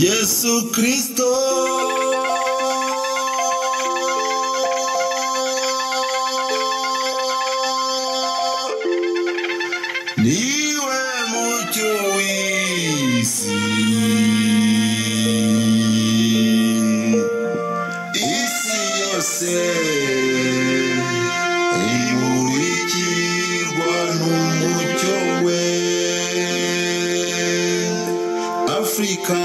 Yesu Kristo niwe mucyo w'isi, isi yose imurikirwa n'umucyo we. Afrika,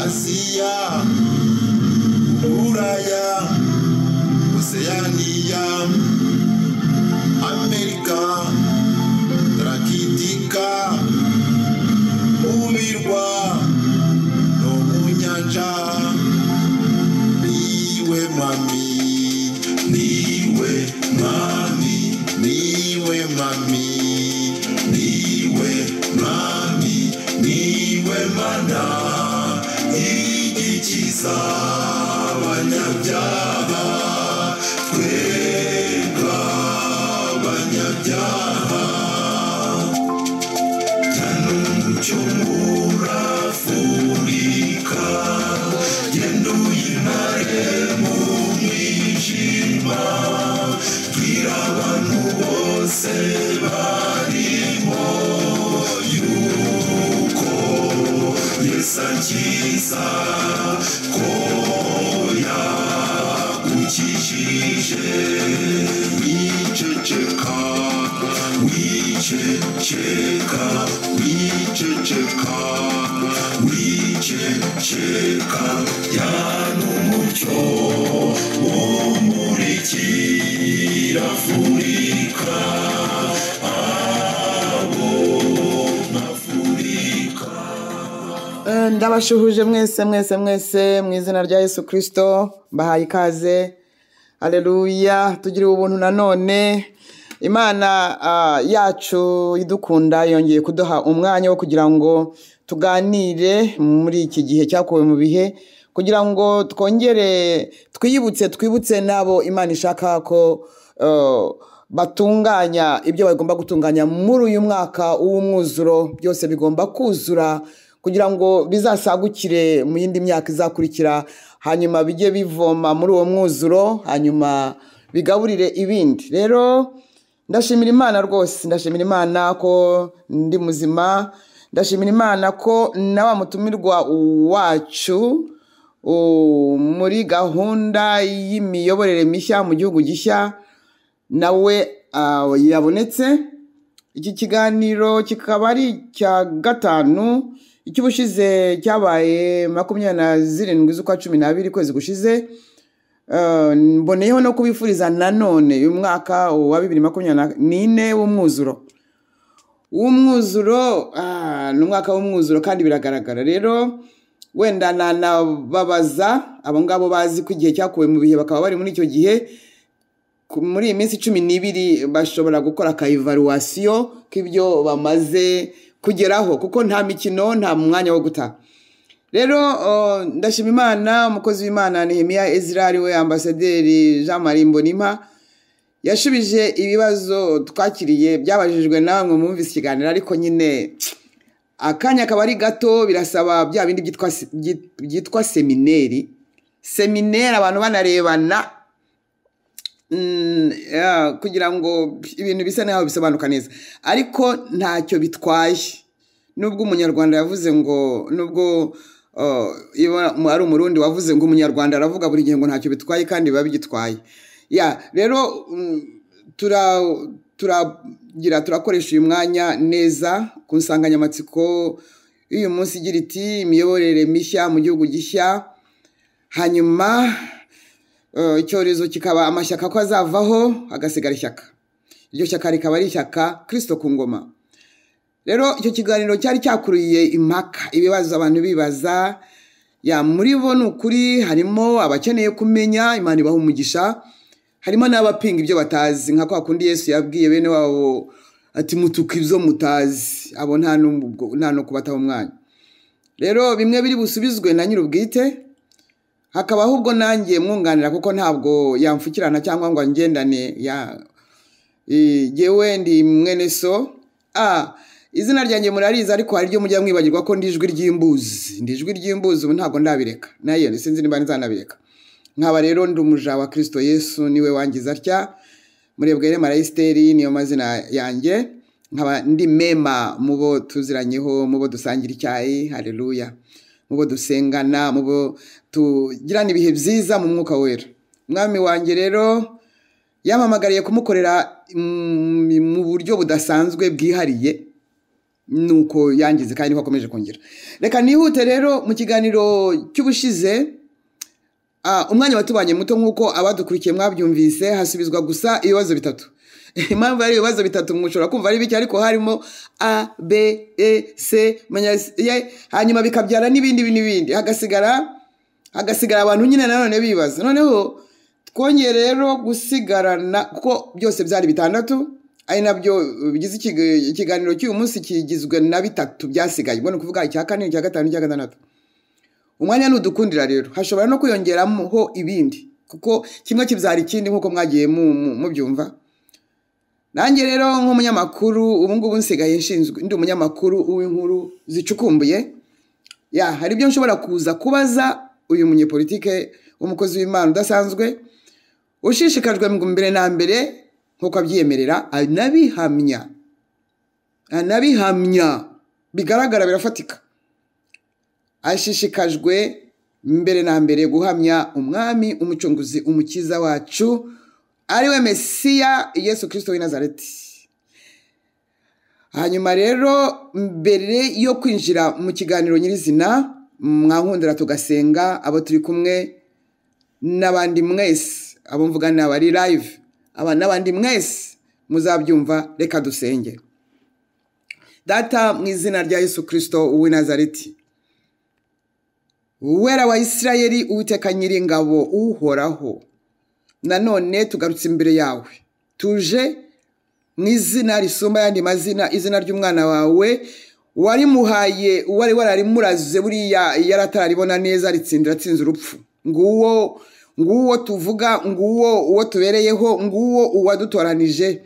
Aziya, Buraya, Oseaniya, Amerika, Antarctica, mu birwa no mu nyanja, niwe mwami, niwe mwami, niwe mwami, niwe mwami, niwe mana igikiza abanyabyaha, twebwe abanyabyaha. Jyana umucyo muri Afurika, genda uyimare mu mwijima, bwira abantu bose barimo yuko Yesu akiza, ko yagukijije. Wiceceka, wiceceka, wiceceka, wiceceka, jyana umucyo umurikira Afurika, abo Afurika. Ndabashuhuje mwese mwese mwese mu izina rya Yesu Kristo, mbahaye ikaze. Haleluya, tugiriwe ubuntu nanone. Imana yacu idukunda yongeye kuduha umwanya wo kugira ngo tuganire muri iki gihe cyakuwe mu bihe, kugira ngo twongere twiyibutse, twibutse n'abo Imana ishaka ko batunganya ibyo bagomba gutunganya muri uyu mwaka w'umwuzuro. Byose bigomba kuzura kugira ngo bizasagukire mu yindi myaka izakurikira, hanyuma bijye bivoma muri uwo mwuzuro, hanyuma bigaburire ibindi. Rero ndashimira Imana rwose, ndashimira Imana ko ndi muzima, ndashimira Imana ko na wa mutumirwa wacu muri gahunda y'imiyoborere mishya mu gihugu gishya nawe yabonetse. Iki kiganiro kikaba ari icya gatanu, icy'ubushize cyabaye 27 z'ukwa 12 kwezi gushize. Mboneyeho no kubifuriza nanone uyu mwaka wa 2024 w'umwuzuro. W'umwuzuro, ni umwaka w'umwuzuro kandi biragaragara. Rero wenda nanababaza abo ngabo bazi ko igihe cyakuwe mu bihe bakaba bari muri icyo gihe, muri iyi minsi 12 bashobora gukora aka evaluation k'ibyo bamaze kugeraho, kuko nta mikino, nta mwanya wo guta. Rero ndashima Imana, umukozi w'Imana Nehemiya Ezra, ari we ambasaderi Jean Marie Mbonimpa, yashubije ibibazo twakiriye byabajijwe namwe mwumvise ikiganiro, ariko nyine akanya kaba ari gato, birasaba bya bindi byitwa semineri. Semineri abantu banarebana, kugira ngo ibintu bisa naho bisobanuka neza, ariko ntacyo bitwaye. Nubwo umunyarwanda yavuze ngo, nubwo ari umurundi wavuze ngo umunyarwanda aravuga buri gihe ngo ntacyo bitwaye, kandi biba bigitwaye. Rero turakoresha uyu mwanya neza ku nsanganyamatsiko y'uyu munsi igira iti imiyoborere mishya mu gihugu gishya. Hanyuma icyorezo kikaba amashyaka ko azavaho hagasigara ishyaka, iryo shyaka rikaba ari ishyaka Kristo ku ngoma. Rero icyo kiganiro cyari cyakuriye impaka, ibibazo abantu bibaza. Muri bo ni ukuri harimo abakeneye kumenya, Imana ibaha umugisha, harimo n'abapinga ibyo batazi, nka kwa kundi Yesu yabwiye bene wabo ati mutuka ibyo mutazi, abo nta no kubataho umwanya. Rero bimwe biri busubizwe na nyir'ubwite, hakaba ahubwo nanjye mwunganira, kuko ntabwo yamfukirana cyangwa ngo angendane. Yewe ndi mwene so. Izina ryanjye murarizi, ariko hari iryo mujya mwibagirwa ko ndi ijwi ry'imbuzi. Ndi ijwi ry'imbuzi, ubu ntabwo ndabireka, nayo sinzi niba nzanabireka. Nkaba rero ndi umuja wa Kristo Yesu, niwe wangiza atya. Murebwayire Marayisiteri niyo mazina yanjye. Nkaba ndi mema mu bo tuziranyeho, mu bo dusangira icyayi, haleluya, mu bo dusengana, mu bo tugirana ibihe byiza mu mwuka wera. Umwami wanjye rero yampamagariye kumukorera mu buryo budasanzwe bwihariye, nuko yangize kandi niko akomeje kongera. Reka nihute rero mu kiganiro cy'ubushize. Umwanya watubanye muto nk'uko abadukurikiye mwabyumvise, hasubizwa gusa ibibazo bitatu. Impamvu ari ibibazo bitatu mushobora kumva ari bike, ariko harimo A, B, E, C, hanyuma bikabyara n'ibindi n'ibindi, hagasigara abantu nyine nanone bibaza. Noneho twongeye rero gusigarana, kuko byose byari bitandatu, ari nabyo bigize ikiganiro cy'uyu munsi, kigizwe na bitatu byasigaye, ubwo ni ukuvuga icya kane, icya gatanu, icya gatandatu. Umwanya nudukundira rero hashobora no kwiyongeramo ibindi, kuko kimwe kibyara ikindi nk'uko mwagiye mubyumva. Nanjye rero nk'umunyamakuru ubu ngubu nsigaye nshinzwe, ndi umunyamakuru w'inkuru zicukumbuye. Ya hari ibyo nshobora kuza kubaza uyu munyepolitike w'umukozi w'Imana udasanzwe, ushishikajwe mbere na mbere nk'uko abyiyemerera, anabihamya bigaragara, birafatika. Ashishikajwe mbere na mbere guhamya umwami, umucunguzi, umukiza wacu, ariwe Mesiya Yesu Kristo w'i Nazareti. Hanyuma rero mbere yo kwinjira mu kiganiro nyirizina, mwankundira tugasenga, abo turi kumwe n'abandi mwese, abo mvuga ni abari live, aba n'abandi mwese muzabyumva, reka dusenge. Data, mu izina rya Yesu Kristo w'i Nazareti, Uwera wa Isirayeli, Uwiteka Nyiringabo, Uhoraho, nanone tugarutse imbere yawe, tuje mu izina risumba ayandi mazina, izina ry'umwana wawe warimuhaye, wari wararimuraze, buriya yaratararibona neza, ritsindira atsinze urupfu. Nguwo nguwo tuvuga, nguwo uwo tubereyeho, nguwo uwadutoranije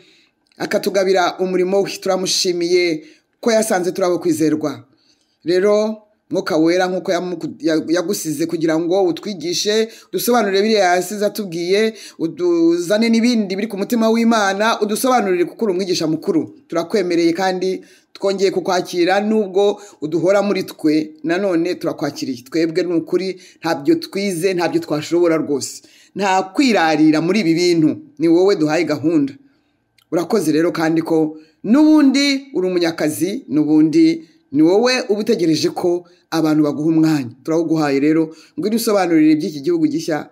akatugabira umurimo we. Turamushimiye ko yasanze turabo kwizerwa. Rero Mwuka Wera, nk'uko yagusize kugira ngo utwigishe, udusobanurire biriya yasize atubwiye, uduzane n'ibindi biri ku mutima w'Imana, udusobanurire kuko uri umwigisha mukuru. Turakwemereye kandi twongeye kukwakira, nubwo uduhora muri twe, nanone turakwakiriye. Twebwe ni ukuri ntabyo twize, ntabyo twashobora rwose, nta kwirarira muri ibi bintu, ni wowe duhaye gahunda. Urakoze rero kandi ko n'ubundi uri umunyakazi, n'ubundi ni wowe uba utegereje ko abantu baguha umwanya. Turawuguhaye rero, ngwino usobanurire iby'iki gihugu gishya,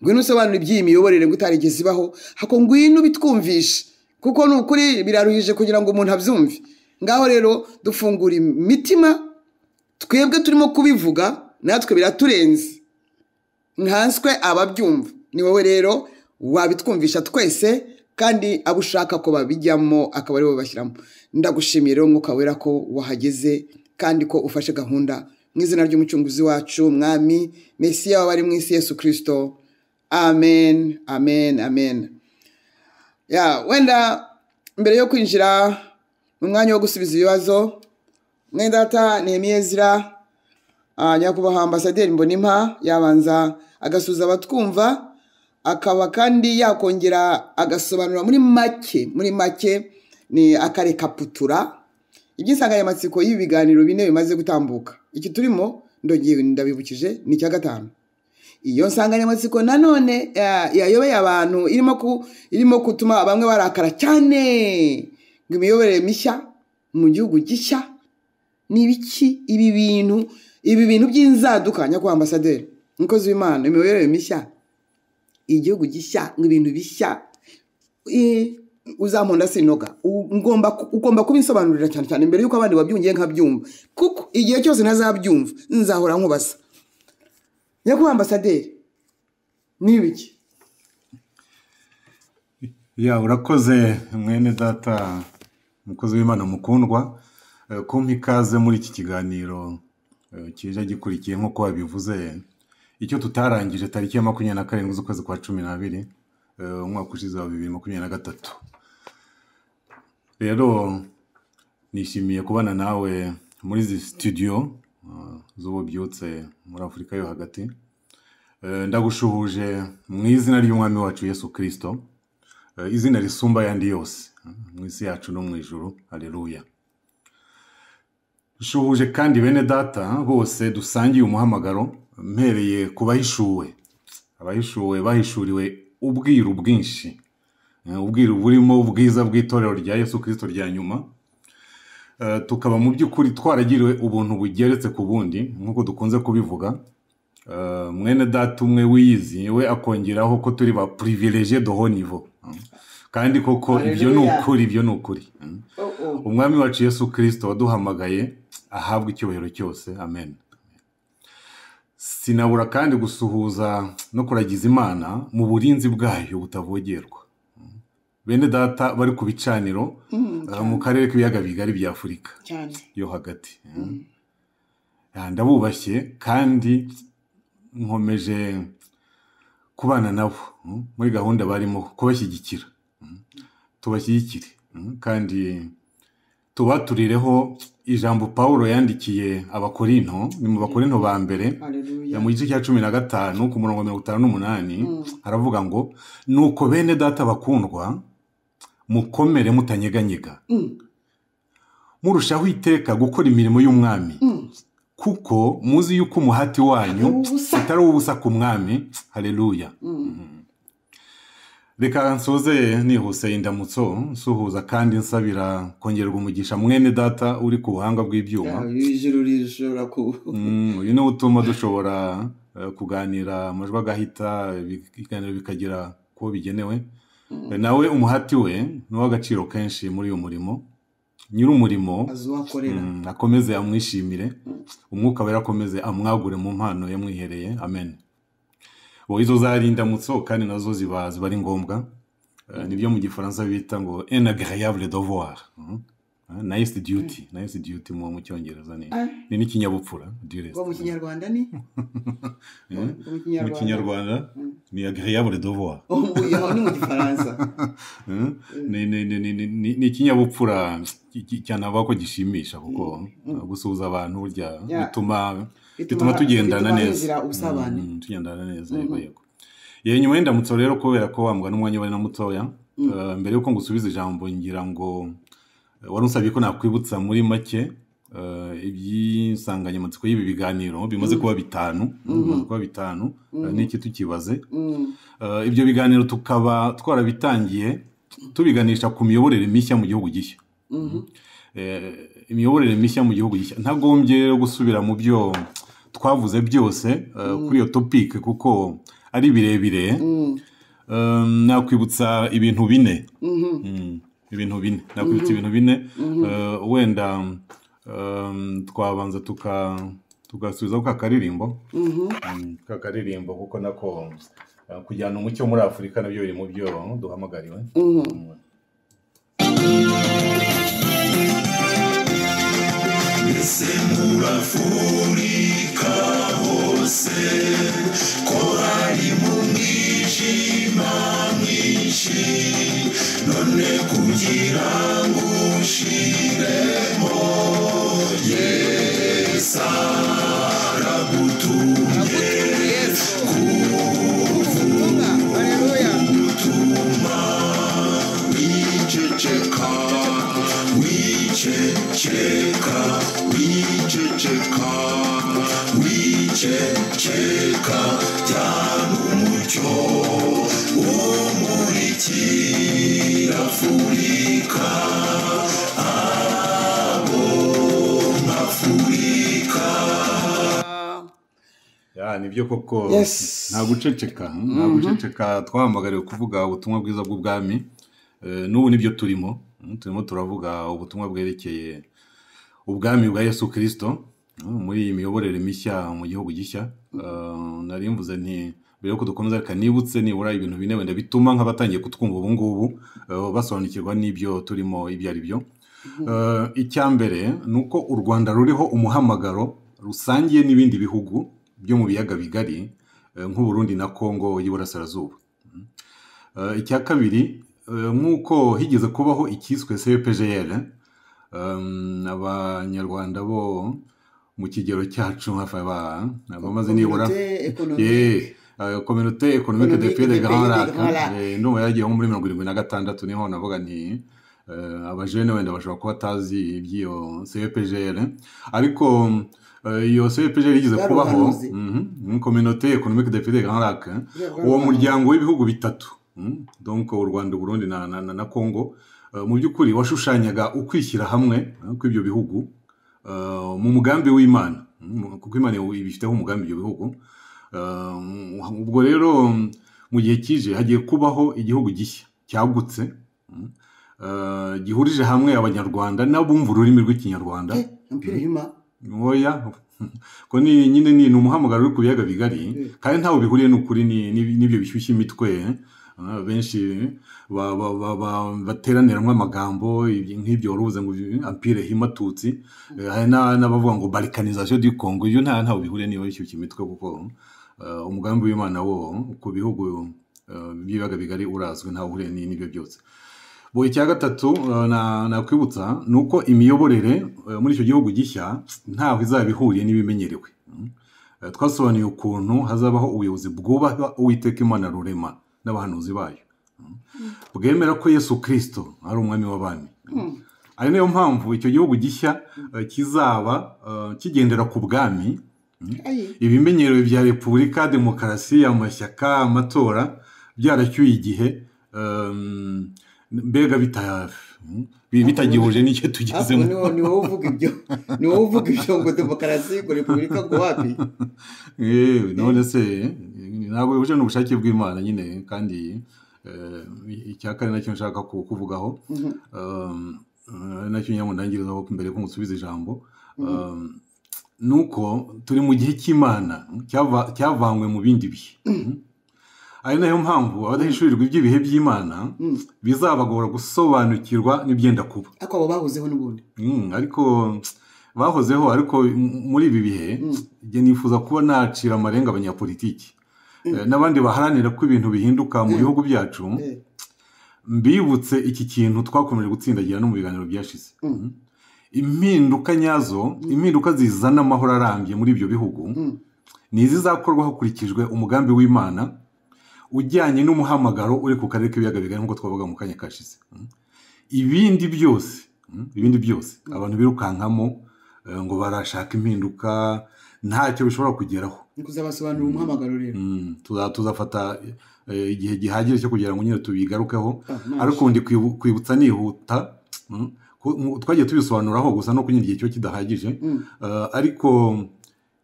ngwino usobanurire iby'iyi miyoborere ngo utarigeze ibaho, hako ngwino ubitwumvishe, kuko ni ukuri biraruhije kugira ngo umuntu abyumve. Ngaho rero dufungura imitima, twebwe turimo kubivuga natwe biraturenze, nkanswe ababyumva. Ni wowe rero wabitwumvisha twese, kandi abo ushaka ko babijyamo akaba aribo bashyiramo. Ndagushimiye rero Mwuka Wera ko wahageze kandi ko ufashe gahunda, mu izina ry'umucunguzi wacu Mwami Mesiya w'abari mu isi Yesu Kristo, amen, amen, amen. Ya wenda mbere yo kwinjira mu mwanya wo gusubiza ibibazo, mwene data Nehemiya Ezra, nyakubahwa Ambasaderi Mbonimpa yabanza agasubiza abatwumva, akaba kandi yakongera agasobanura muri make ni akarekaputura iby'insanganyamatsiko y'ibi biganiro bine bimaze gutambuka. Iki turimo ndongeye ndabibukije ni icya gatanu. Iyo nsanganyamatsiko nanone yayobeye abantu, irimo gutuma bamwe barakara cyane, ngo imiyoborere mishya mu gihugu gishya ni ibiki? Ibi bintu by'inzaduka. Nyakubahwa Ambasaderi, umukozi w'Imana, imiyoborere mishya, igihugu gishya, ngo ibintu bishya, uzampunda sinoga. Ugomba kubinsobanurira cyane cyane mbere yuko abandi babyumviye nkabyumva, kuko igihe cyose ntazabyumva nzahora nkubaza. Nyakubahwa Ambasaderi, ni ibiki? Ya urakoze mwene data umukozi w'Imana mukundwa, kumpa ikaze muri iki kiganiro kije gikurikiye nk'uko wabivuze, icyo tutarangije tariki ya 27 z'ukwezi kwa 12 umwaka ushize wa 2023. Rero Nishimiye kubana nawe muri izi studio z'ububyutse muri Afurika yo hagati. Ndagushuhuje mu izina ry'umwami wacu Yesu Kristo, izina risumba ayandi yose mu isi yacu no mu ijuru. Haleluya. Nshuhuje kandi bene data bose dusangiye umuhamagaro, mpereye ku bahishuwe. Abahishuwe bahishuriwe ubwiru bwinshi, ubwiru burimo ubwiza bw'itorero rya Yesu Kristo rya nyuma. Tukaba mu by'ukuri twaragiriwe ubuntu bugeretse ku bundi, nk'uko dukunze kubivuga. Mwene data umwe wiyizi we akongeraho ko turi ba privilégiés de haut niveau. Kandi koko ibyo ni Haleluya. ukuri, ibyo ni ukuri. Oh, oh. Umwami wacu Yesu Kristo waduhamagaye ahabwa icyubahiro cyose. Amen. Sinabura kandi gusuhuza no kuragiza Imana mu burinzi bwayo butavogerwa bene data bari ku bicaniro mu karere k'ibiyaga bigari bya Afurika yo hagati. Ndabubashye kandi nkomeje kubana nabo muri gahunda barimo kubashyigikira. Tubashyigikire kandi tubaturireho ijambo Pawulo yandikiye Abakorinto, ni mu Bakorinto ba mbere Haleluya. mu gice cya 15 ku murongo 58, haravuga ngo: "Nuko bene data bakundwa, mukomere mutanyeganyega, murushaho iteka gukora imirimo y'umwami, kuko muzi yuko umuhati wanyu Atari uw'ubusa. atari uw'ubusa ku mwami." Haleluya. Reka nsoze nihuse indamutso, nsuhuza kandi nsabira kongererwa umugisha mwene data uri ku buhanga bw'ibyuma. Ijuru rishobora ku Uyu niwo utuma dushobora kuganira, amajwi agahita, ibiganiro bikagera kuwo bigenewe. Nawe umuhati we ni uw'agaciro kenshi muri uyu murimo. Nyir'umurimo azi uwo akorera. Akomeze amwishimire, umwuka wera akomeze amwagure mu mpano yamwihereye. Amen. Bo izo zari indamutso kandi nazo ziba ari ngombwa. Nibyo mu gifaransa bita ngo un agréable devoir. Nice duty, nice duty mu cyongereza ni Ah. ni n'ikinyabupfura du reste. Ngo mu kinyarwanda ni Eh? Ngo mu Mu kinyarwanda kinyarwanda ni agréable devoir. Oh, ni mu gifaransa. Ni ikinyabupfura cyanavuga ko gishimisha, kuko gusuhuza abantu burya bituma bituma tugendana bituma neza. hinjira ubusabane. Tugendana neza, yego yego. Ye, nyuma y'indamutso rero, kubera ko wa mugani umwanya wari na mutoya, mbere yuko ngusubiza ijambo, ngira ngo wari unsabye ko nakwibutsa muri make iby'insanganyamatsiko y'ibi biganiro bimaze kuba 5, bimaze kuba 5, n'iki tukibaze. Ibyo biganiro tukaba twarabitangiye tubiganisha ku miyoborere mishya mu gihugu gishya. Imiyoborere mishya mu gihugu gishya, ntagombye rero gusubira mu byo twavuze byose kuri iyo topic kuko ari birebire. Nakwibutsa ibintu 4. Ibintu 4, nakwibutsa ibintu 4. Wenda twabanza tugasubizaho ka karirimbo, ka karirimbo, kuko nako kujyana umucyo muri Afurika nabyo biri mu byo duhamagariwe. Mbese muri Afurika hose ko hari mu mwijima mwinshi, none kugira ngo ushiremo, Yesu aragutumye. Ubutumwa, haleluya. Gutuma wiceceka, wiceceka, wiceceka, wiceceka, jyana umucyo umurikira Afurika, abo Afurika. Ya, nibyo koko. Nta guceceka, nta guceceka. Twahamagariwe kuvuga ubutumwa bwiza bw'ubwami. N'ubu nibyo turimo. Turimo turavuga ubutumwa bwerekeye ubwami bwa Yesu Kristo muri iyi miyoborere mishya mu gihugu gishya. Nari mvuze nti mbere yuko dukomeza, reka nibutse nibura ibintu 4 wenda bituma nk'abatangiye kutwumva ubu ngubu basobanukirwa n'ibyo turimo ibyo ari byo. Icya mbere ni uko u Rwanda ruriho umuhamagaro rusangiye n'ibindi bihugu byo mu biyaga bigari, nk'u Burundi na Kongo y'Iburasirazuba. Icya kabiri, nk'uko higeze kubaho icyiswe CEPGL, Abanyarwanda bo mu kigero cyacu hafi abamaze nibura Communauté économique des pays des Grands Lacs, ndumva yaragiye nko muri 76, niho navuga nti abajene wenda bashobora kuba batazi iby'iyo CEPGL, ariko iyo CEPGL yigeze kubaho, Communauté économique des pays des Grands Lacs, uwo muryango w'ibihugu bitatu, donc u Rwanda, Burundi na Congo, mu by'ukuri washushanyaga ukwishyira hamwe kw'ibyo bihugu mu mugambi w'Imana, kuko Imana ibifiteho umugambi ibyo bihugu. Ubwo rero mu gihe kije hagiye kubaho igihugu gishya cyagutse, gihurije hamwe Abanyarwanda n'abumva ururimi rw'Ikinyarwanda. Oya, ko ni nyine ni umuhamagaro uri ku biyaga bigari, kandi ntawe bihuriye n'ukuri n'ibyo bishyushya imitwe. Benshi bateraniramo amagambo nk'ibyo warubuze ngo Empire Hima Tutsi, hari n'abavuga ngo balkanisation du Congo. Ibyo ntawe bihuriye niba bishyushya imitwe, kuko umugambi w'Imana wo ku bihugu by'ibiyaga bigari urazwi, ntawe uhuriye n'ibyo byose. Bo icya gatatu nakwibutsa ni uko imiyoborere muri icyo gihugu gishya ntaho izaba ihuriye n'ibimenyerewe. Twasobanuye ukuntu hazabaho ubuyobozi bwubaha Uwiteka Imana rurema n'abahanuzi bayo, bwemera ko Yesu Kristo ari umwami w'abami. Ari nayo mpamvu icyo gihugu gishya kizaba kigendera ku bwami. Ibimenyerewe bya repubulika, demokarasi, amashyaka, amatora byaracyuye igihe, mbega bitagihuje n'icyo tugezemo. Ni wowe uvuga ibyo, ni wowe uvuga ibyo ngo demokarasi, ngo repubulika, ngo wapi? None se ntabwo bihuje n'ubushake bw'Imana nyine. Kandi icya kane nacyo nshaka kuvugaho, nacyo nyine ndangirizaho mbere ko ngusubiza ijambo, ni uko turi mu gihe cy'Imana cyavanywe mu bindi bihe. Ari nayo mpamvu abadahishurirwa iby'ibihe by'Imana bizabagora gusobanukirwa n'ibyenda kuba. Ariko abo bahozeho n'ubundi. Ariko bahozeho, ariko muri ibi bihe njye nifuza kuba nacira amarenga abanyapolitiki n'abandi baharanira ko ibintu bihinduka mu bihugu byacu, mbibutse iki kintu twakomeje gutsindagira no mu biganiro byashize. Impinduka nyazo, impinduka zizana amahoro arambye muri ibyo bihugu, ni izizakorwa hakurikijwe umugambi w'Imana ujyanye n'umuhamagaro uri ku karere k'ibiyaga bigari, nk'uko twavuga mu kanya kashize. Ibindi byose abantu birukankamo ngo barashaka impinduka, ntacyo bishobora kugeraho. Ni kuzabasobanurira umuhamagaro rero. Tuzafata igihe gihagije cyo kugira ngo nyine tubigarukeho, ariko ndi kwibutsa nihuta, twagiye tubisobanuraho gusa no kunyine igihe cyo kidahagije. Ariko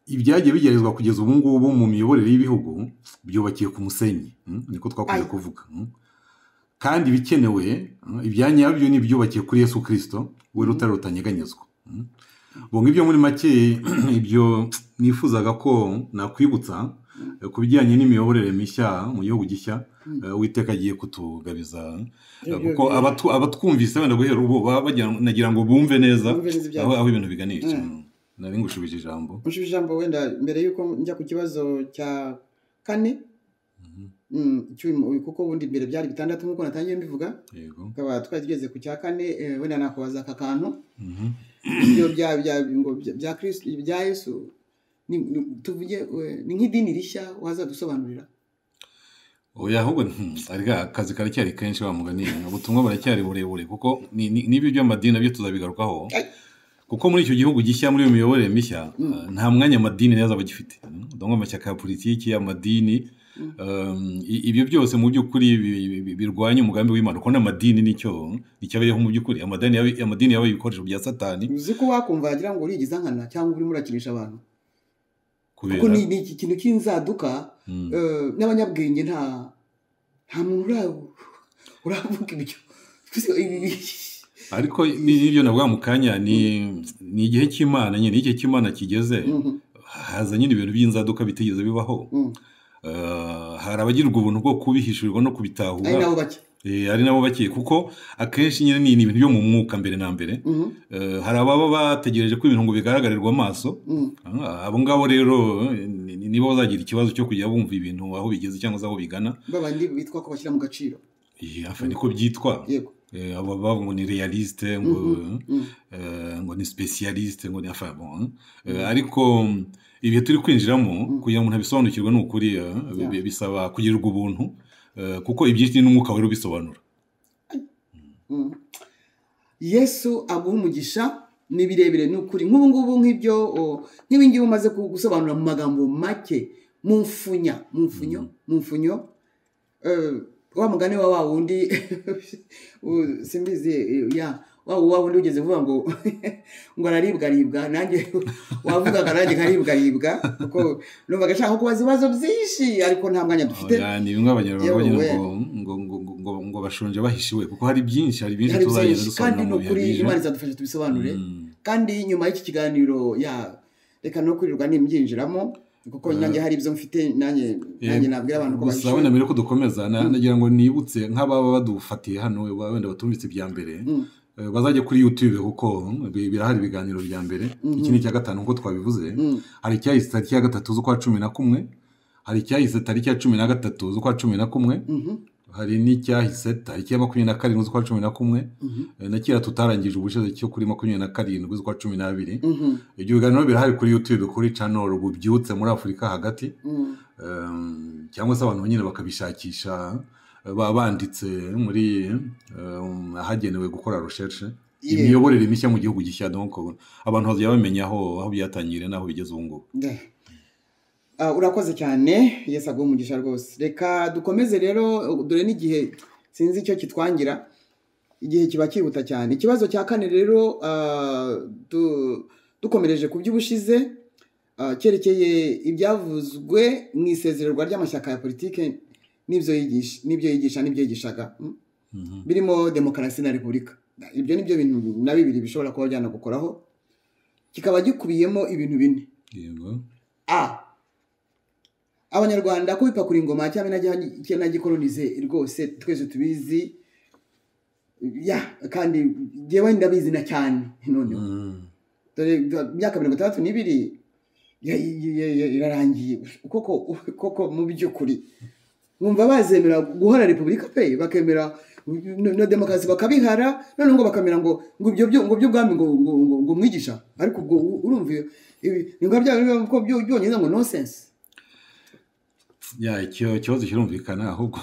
ibyagiye bigerezwa kugeza ubu ngubu mu miyoborere y'ibihugu byubakiye ku musenyi, niko twakunze kuvuga. Kandi ibikenewe, ibyanyabyo ni ibyubakiye kuri Yesu Kristo, we rutare rutanyeganyezwa. Bo ngibyo muri make ibyo nifuzaga ko nakwibutsa ku bijyanye n'imiyoborere mishya mu gihugu gishya Uwiteka agiye kutugabiza, kuko abatwumvise wenda guhera ubu nagira ngo bumve neza aho ibintu biganisha. Nari ngushubije ijambo. Ngushubije ijambo wenda mbere yuko njya ku kibazo cya kane, kuko ubundi mbere byari bitandatu nk'uko natangiye mbivuga, tukaba twari tugeze ku cya kane. Wenda nakubaza aka kantu, ibyo bya Kristo, bya Yesu, tuvuge ni nk'idini rishya wazadusobanurira? Oya, ahubwo ariko akazi karacyari kenshi wa mugani, ubutumwa buracyari burebure, kuko n'ibyo by'amadini nabyo tuzabigarukaho. Kuko muri icyo gihugu gishya, muri iyo miyoborere mishya, nta mwanya amadini yazaba agifite. Donc amashyaka ya politiki, amadini, ibyo byose mu by'ukuri birwanya umugambi w'Imana, kuko n'amadini nicyo abereyeho mu by'ukuri. Amadini yabaye ibikoresho bya Satani. Uzi ko wakumva wagira ngo urigiza nkana cyangwa urimo urakinisha abantu, kuko ni ikintu cy'inzaduka, n'abanyabwenge nta muntu uravuga ibyo. Ariko n'ibyo navuga mu kanya ni igihe cy'Imana nyine, igihe cy'Imana kigeze haza nyine ibintu by'inzaduka bitigeze bibaho. Hari abagirwa ubuntu bwo kubihishurirwa no kubitahura, ari nabo bake, kuko akenshi nyine ni ibintu byo mu mwuka mbere na mbere. Hari ababa bategereje ko ibintu ngo bigaragarirwa amaso, abo ngabo rero nibo bazagira ikibazo cyo kujya bumva ibintu aho bigeze cyangwa se aho bigana, babandi bitwa ko bashyira mu gaciro. Niko byitwa. Abo bavuga ngo ni réaliste, ngo ngo ni spécialiste, ngo ni enfin bon. Ariko ibihe turi kwinjiramo, kugira ngo umuntu abisobanukirwe, ni ukuri bisaba kugirirwa ubuntu, kuko ibyinshi ni n'Umwuka Wera ubisobanura. Yesu aguha umugisha. Ni birebire, ni ukuri. Nk'ubu ngubu, nk'ibyo nk'ibi ngibi umaze gusobanura mu magambo make, mu mfunya mu mfunyo mu mfunyo, wa mugani wa wundi, simbizi, ya wa wundi ugeze kuvuga ngo araribwaribwa, nanjye wavugaga nanjye nkaribwaribwa, kuko numvaga ashaka kubaza ibibazo byinshi, ariko nta mwanya dufite. Oya, ni bimwe Abanyarwanda Yewe bagira we. ngo bashonje bahishiwe, kuko hari byinshi Hari tuzagenda byinshi kandi dusobanura ni mu bihe ukuri bije. Imana izadufasha tubisobanure. Kandi nyuma y'iki kiganiro, ya reka no kwirirwa nimbyinjiramo, kuko nanjye hari ibyo mfite, nanjye nabwira abantu ko Gusa bahishiwe. wenda mbere ko dukomeza, nagira ngo nibutse nk'ababa badufatiye hano, wenda batumvise ibya mbere, bazajye kuri YouTube, kuko birahari ibiganiro bya mbere. Iki ni icya gatanu nk'uko twabivuze. Hari icyahise tariki ya 3 z'ukwa 11, hari icyahise tariki ya 13 z'ukwa 11, hari n'icyahise tariki ya 27 z'ukwa 11, na kera tutarangije ubushize cyo kuri 27 z'ukwa 12. Ibyo biganiro birahari kuri YouTube, kuri channel Bubyutse muri Afurika hagati, cyangwa se abantu nyine bakabishakisha, baba banditse muri ahagenewe gukora recherche, imiyoborere mishya mu gihugu gishya. Donc abantu bazajya bamenya aho byatangiriye n'aho bigeze ubu ngubu. Ah, urakoze cyane, Yesu aguhe umugisha rwose. Reka dukomeze rero, dore n'igihe sinzi icyo kitwangira, igihe kiba cyihuta cyane. Ikibazo cya kane rero, dukomereje ku by'ubushize, cyerekeye ibyavuzwe mu isezererwa ry'amashyaka ya politike n'ibyo yigisha n'ibyo yigishaga, birimo demokarasi na repubulika. Ibyo ni byo bintu na bibiri bishobora kuba byanagukoraho, kikaba gikubiyemo ibintu bine. A, Abanyarwanda ko bipakura ingoma ya cyami na gikolonize rwose twese tubizi, ya kandi njyewe ndabizi na cyane noneho. Dore imyaka 62 irarangiye. Koko koko, mu by'ukuri mwumva bazemera guhora repubulika pe, bakemera na demokarasi bakabihara, noneho ngo bakamera ngo ibyo byo ngo by'ubwami ngo mwigisha? Ariko ubwo urumva ibi ni nka bya bindi ko byonyine ngo nonsense. Ya, icyo kibazo kirumvikana. Ahubwo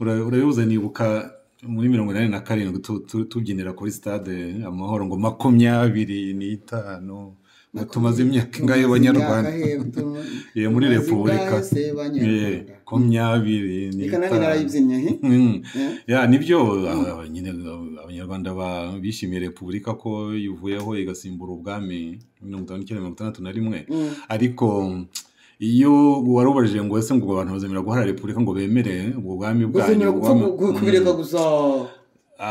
urabibuze, nibuka muri 87 tubyinira kuri Stade Amahoro ngo 25, ngo tumaze imyaka ingahe Banyarwanda? Muri repubulika. 25. Reka nanjye narayibyinnye he. Ya, nibyo, nyine Abanyarwanda bishimiye repubulika ko ivuyeho igasimbura ubwami 59, 61. Ariko iyo warubajije ngo ese ngo abantu bazemera guhara repubulika, ngo bemere ubwo bwami Guzemera bwanyu gupfa kubireka gusa.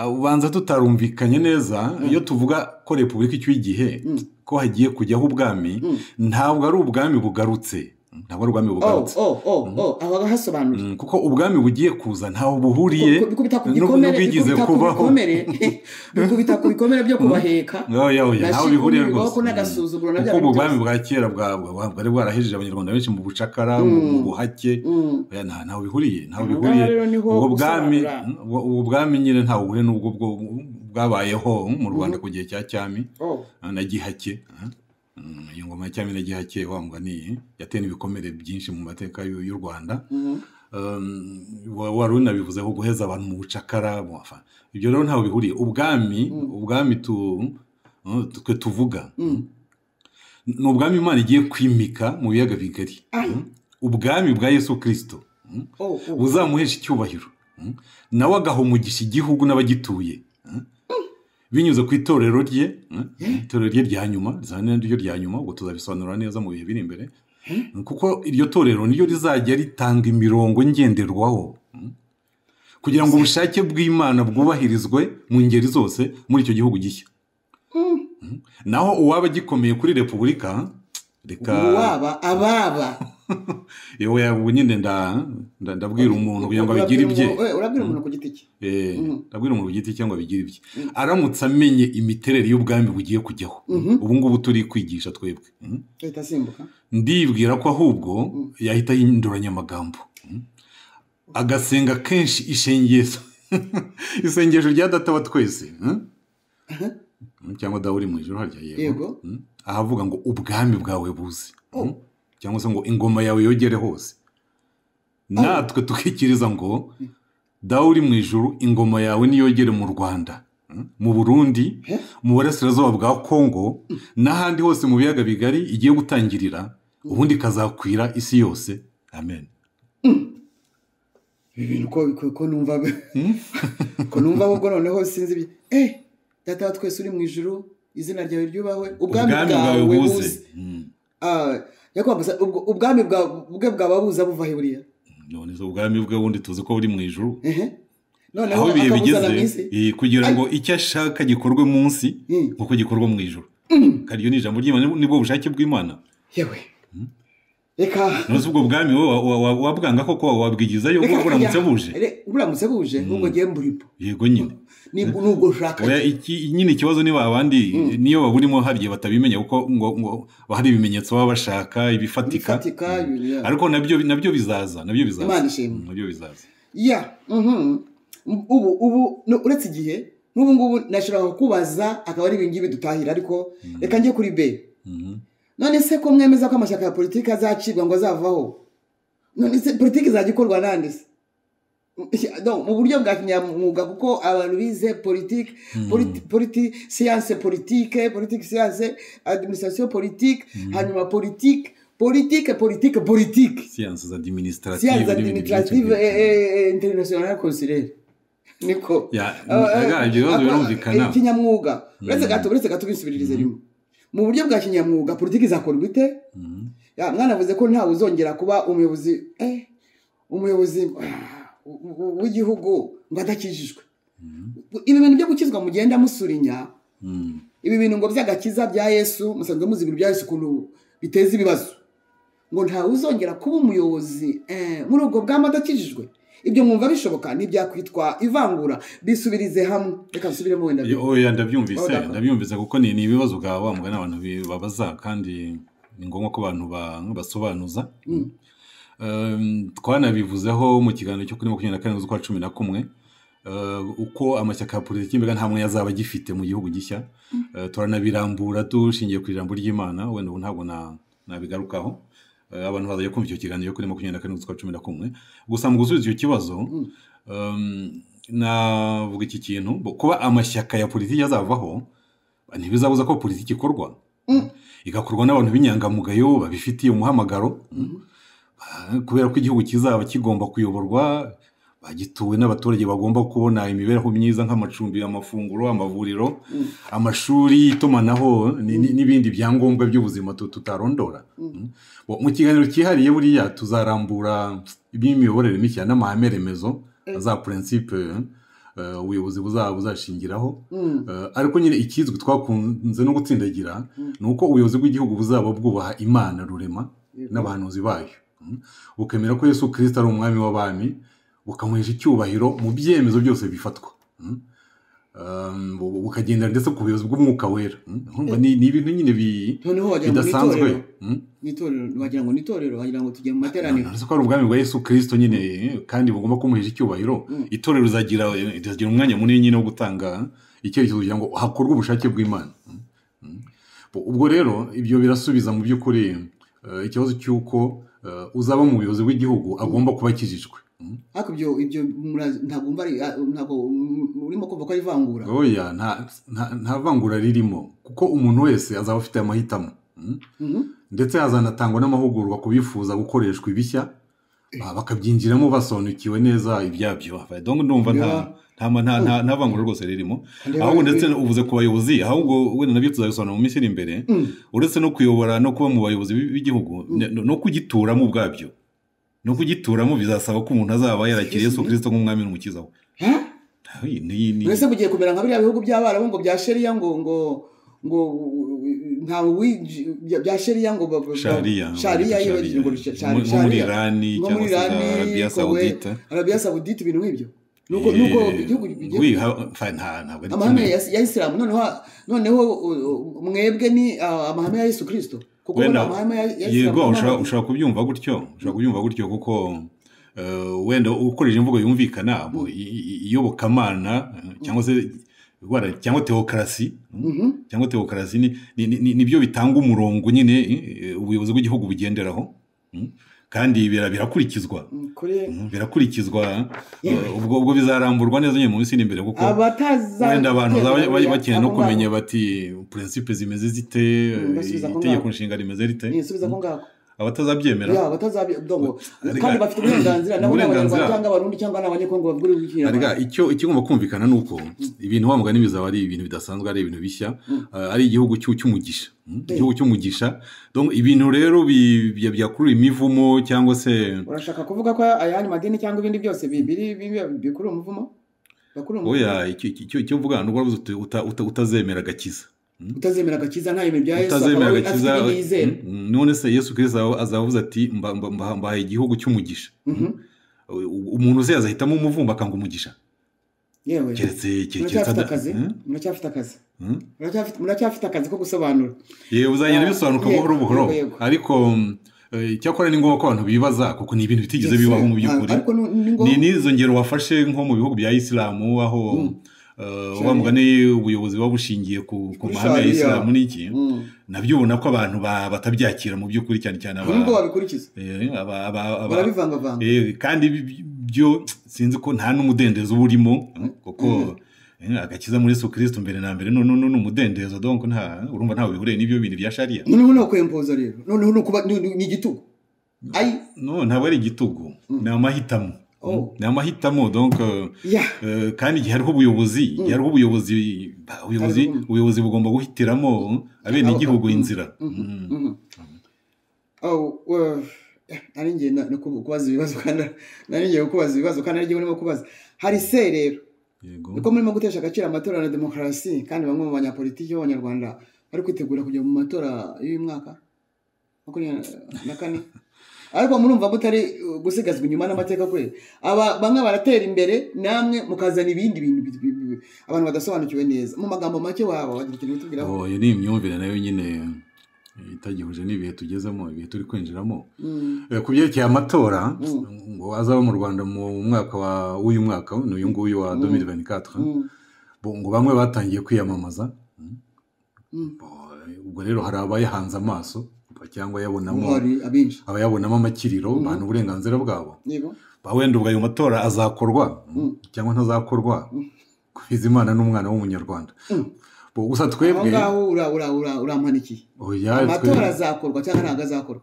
Ubanza tutarumvikanye neza. Iyo tuvuga ko repubulika icyuye igihe, ko hagiye kujyaho ubwami, ntabwo ari ubwami bugarutse, ntabwo ari ubwami Oh. bugarutse. Oh, aho hasobanura. Kuko ubwami bugiye kuza ntaho buhuriye Bikubita ku gikomere, n'ubwigeze bikubita ku kubaho. bikomere, bikubita ku bikomere byo kubaheka. Oya, oya, ntaho bihuriye Nashimirwaho rwose. ko n'agasuzuguro na bya Kuko bintu ubwo bwami byose. bwa kera bwari bwarahejeje Abanyarwanda benshi mu bucakara, mu buhake. Oya, ntaho bihuriye, ntaho Aha ngaha bihuriye. rero niho Ubwo bwami gusobanura. ubwo bwami nyine ntaho buhuriye n'ubwo bwo bwabayeho mu Rwanda ku gihe cya cyami na gihake. Iyo ngoma ya cyami na gihake, wa mugani, yateye n'ibikomere byinshi mu mateka y'u Rwanda. Wari unabivuzeho, guheza abantu mu bucakara, bon, enfin, ibyo rero ntaho bihuriye. Ubwami twe tuvuga ni ubwami Imana igiye kwimika mu biyaga bigari. Ai. Ubwami bwa Yesu Kirisito Oh. buzamuhesha icyubahiro, nawe agaha umugisha igihugu n'abagituye, binyuze ku itorero rye, itorero rye rya nyuma, rizaba naryo rya nyuma. Ubwo tuzabisobanura neza mu bihe biri imbere, kuko iryo torero niryo rizajya ritanga imirongo ngenderwaho, kugira ngo ubushake bw'Imana bwubahirizwe mu ngeri zose muri icyo gihugu gishya. Naho uwaba agikomeye kuri repubulika, reka Uwaba ababa Yewe, ubu nyine ndabwira umuntu kugira ngo abigire ibye. Urabwira umuntu ku giti cye. Ndabwira umuntu ku giti cye ngo abigire ibye. Aramutse amenye imiterere y'ubwami bugiye kujyaho ubu ngubu turi kwigisha twebwe, Ahita asimbuka. Ndibwira ko ahubwo yahita ahinduranya amagambo, agasenga kenshi ishengesho. Isengesho rya Data wa twese, cyangwa Dawe uri mu ijuru harya, yego, ahavuga ngo ubwami bwawe buze, cyangwa se ngo ingoma yawe yogere hose, natwe tukikiriza ngo Dawe uri mu ijuru, ingoma yawe niyogere mu Rwanda, mu Burundi, mu burasirazuba bwa Kongo n'ahandi hose mu biyaga bigari igiye gutangirira, ubundi ikazakwira isi yose. Amen. Ibi bintu ko numva ko numva ahubwo noneho sinzi. Data wa twese uri mu ijuru, izina ryawe ryubahwe, ubwami bwawe buze. Ubwami bwe bwaba buza buva he buriya? None se ubwami bwe bundi tuzi ko buri mu ijuru. Noneho ibihe bigeze kugira ngo icyo ashaka gikorwe munsi nkuko gikorwa mu ijuru. Kandi iyo ni ijambo ry'Imana, nibwo bushake bw'Imana. Yewe. Reka none ubwo bwami wabwanga koko wabwigizayo buramutse buje? Buramutse buje nubwo ngiye mburipo. Yego nyine. Nubwo ushaka. Oya, iki nyine ikibazo niba abandi niyo baburimo harye batabimenya, kuko ngo hari ibimenyetso baba bashaka ibifatika. Ariko nabyo bizaza, nabyo bizaza. Nabyo bizaza. Ya, ubu uretse igihe n'ubu ngubu nashobora kubaza akaba ari ibingibi dutahira, ariko reka njye kuri B. None se ko mwemeza ko amashyaka ya politiki azacibwa ngo azavaho, none se politiki izajya ikorwa nande se? Mu buryo bwa kinyamwuga, kuko abantu bize politiki, science politique, politique science, administration politique, hanyuma politique, politique, politique, politique, sciences administratives internationales consulaires. Niko ibibazo birumvikana kinyamwuga. Uretse gato bisubiririze rimwe. Mu buryo bwa kinyamwuga politiki izakorwa ite? Mwanavuze ko ntawe uzongera kuba umuyobozi umuyobozi w'igihugu ngo adakijijwe. Ibi bintu byo gukizwa mugenda musurinya, ibi bintu ngo by'agakiza bya Yesu, musanzwe muzi ibintu bya Yesu ukuntu biteza ibibazo, ngo ntawe uzongera kuba umuyobozi muri ubwo bwami adakijijwe. Ibyo mwumva bishoboka? N'ibyakwitwa ivangura. Bisubirize hamwe, reka nsubiremo wenda. Oya, ndabyumvise kuko ni ibibazo bwa wa mugani abantu babaza, kandi ni ngombwa ko abantu basobanuza. Twanabivuzeho mu kiganiro cyo kuri 24 z'ukwa 11, uko amashyaka ya politiki mbega nta mwanya azaba agifite mu gihugu gishya. Turanabirambura dushingiye ku ijambo ry'Imana, wenda ubu ntabwo nabigarukaho. Abantu bazajya kumva icyo kiganiro kuri 24 z'ukwa 11. Gusa mu gusubiza icyo kibazo, navuga iki kintu: kuba amashyaka ya politiki azavaho ntibizabuza ko politiki ikorwa, igakorwa n'abantu b'inyangamugayo babifitiye umuhamagaro, kubera ko igihugu kizaba kigomba kuyoborwa bagituwe n'abaturage bagomba kubona imibereho myiza nk'amacumbi, amafunguro, amavuriro, amashuri, itumanaho n'ibindi byangombwa by'ubuzima tutarondora. Mu kiganiro cyihariye buriya tuzarambura iby'imiyoborere mishya n'amahame remezo za principe ubuyobozi buzashingiraho. Ariko nyine ikizwi twakunze no gutsindagira ni uko ubuyobozi bw'igihugu buzaba bwubaha Imana rurema n'abahanuzi bayo, bukemera ko Yesu Kristo ari umwami w'abami, bukamuhesha icyubahiro mu byemezo byose bifatwa, bukagendera ndetse ku buyobozi bw'umwuka wera. Ni ibintu nyine bidasanzwe. Wagira ngo ni itorero, wagira ngo tujye mu materaniro. Ko ari ubwami bwa Yesu Kristo nyine, kandi bugomba kumuhesha icyubahiro. Itorero rizagira umwanya munini nyine wo gutanga icyerekezo kugira ngo hakorwe ubushake bw'Imana. Ubwo rero ibyo birasubiza mu by'ukuri ikibazo cy'uko uzaba mu buyobozi bw'igihugu agomba kuba akijijwe. Ariko ibyo ntabwo ntabwo urimo kumva ko ari ivangura. Oya, nta vangura ririmo, kuko umuntu wese azaba afite amahitamo, ndetse hazanatangwa n'amahugurwa ku bifuza gukoreshwa ibishya, bakabyinjiramo basobanukiwe neza ibyabyo. Donc ndumva nta vangura rwose ririmo. Ahubwo ndetse uvuze ku bayobozi, ahubwo wenda nabyo tuzabisobanura mu minsi iri imbere, uretse no kuyobora no kuba mu bayobozi b'igihugu, no kugituramo ubwabyo. No kugituramo bizasaba ko umuntu azaba yarakiriye Yesu Kristo nk'umwami n'umukiza we. Mbese mugiye kumera nka biriya bihugu by'Abarabu ngo bya Sharia, ngo ngo ngo nta bya Sharia, ngo Sharia nko muri Irani cyangwa se Arabia Saudite, Arabia Saudite, ibintu nk'ibyo. Nuko igihugu bigiye amahame ya Islam. Noneho mwebwe ni amahame ya Yesu Kristo, kuko amahame ya Islam. Yego, ushobora kubyumva gutyo, kuko Wenda ukoresheje imvugo yumvikana, iyobokamana cyangwa se cyangwa teokarasi, cyangwa teokarasi nibyo bitanga umurongo nyine ubuyobozi bw'igihugu bugenderaho, kandi birakurikizwa. Birakurikizwa. Ubwo bizaramburwa neza nyine mu minsi iri imbere, kuko wenda abantu bakeneye no kumenya bati principe zimeze zite, itegeko nshinga rimeze rite. Abatazabyemera kandi bafite uburenganzira, nabo n'Abanyarwanda cyangwa Abarundi cyangwa n'Abanyekongo bavuga ikinyarwanda. Icyo ikigomba kumvikana ni uko ibintu wa mugani bizaba ari ibintu bidasanzwe, ari ibintu bishya, ari igihugu cy'umugisha, igihugu cy'umugisha. Donc ibintu rero byakurura imivumo cyangwa se urashaka kuvuga ko ayandi madini cyangwa ibindi byose biri bikurura umuvumo? Oya, icyo mvuga ni uko utazemera agakiza. Utazemera agakiza ntayemera ibya Yesu, akaba afite ibindi yizera. None se Yesu Kristo azavuze ati mbahaye igihugu cy'umugisha. Umuntu uze azahitamo umuvumba akanga umugisha. Yewe, muracyafite akazi, muracyafite akazi, muracyafite akazi ko gusobanura. Yewe, uzagenda bisobanuka buhoro buhoro, ariko icyakora ni ngombwa ko abantu bibaza, kuko ni ibintu bitigeze bibaho mu by'ukuri. Ni n'izo ngero wafashe nko mu bihugu bya Isilamu, aho wa mugani ubuyobozi buba bushingiye ku mahame ya Isilamu n'iki, nabyo ubona ko abantu batabyakira mu by'ukuri, cyane cyane nubwo babikurikiza barabivangavanga. Kandi byo sinzi ko nta n'umudendezo uba urimo, kuko agakiza muri Yesu Kristo mbere na mbere none ni umudendezo, donc nta urumva ntawe bihuriye n'ibyo bintu bya sharia. Noneho ni ukwempoza rero, noneho ni ukuba ni igitugu. No, ntabwo ari igitugu, ni amahitamo. Ni amahitamo, donc kandi igihe hariho ubuyobozi, ubuyobozi bugomba guhitiramo abenegihugu inzira. Nari ngiye kubaza ibibazo kandi nari ngiye kubaza ibibazo kandi nari urimo kubaza. Hari se rero niko murimo gutesha agaciro amatora na demokarasi, kandi bamwe mu banyapolitiki b'Abanyarwanda bari kwitegura kujya mu matora y'uyu mwaka 2024. Ariko murumva mutari gusigazwa inyuma n'amateka kwe. Aba bamwe baratera imbere, namwe mukazana ibindi bintu abantu badasobanukiwe neza. Mu magambo make waba wagira ikintu utubwiraho? Iyo ni imyumvire nayo nyine itagihuje n'ibihe tugezemo, ibihe turi kwinjiramo. Ku byerekeye amatora ngo azaba mu Rwanda mu mwaka w'uyu mwaka, ni uyu nguyu wa 2024, ngo bamwe batangiye kwiyamamaza. Ubwo rero hari abayahanze amaso cyangwa abayabonamo amakiriro, abantu uburenganzira bwabo. Wenda ubwo ayo matora azakorwa cyangwa ntazakorwa, kwiza Imana n'umwana w'Umunyarwanda. Gusa twebwe aho ngaho urampanikiye. Amatora azakorwa cyangwa ntabwo azakorwa?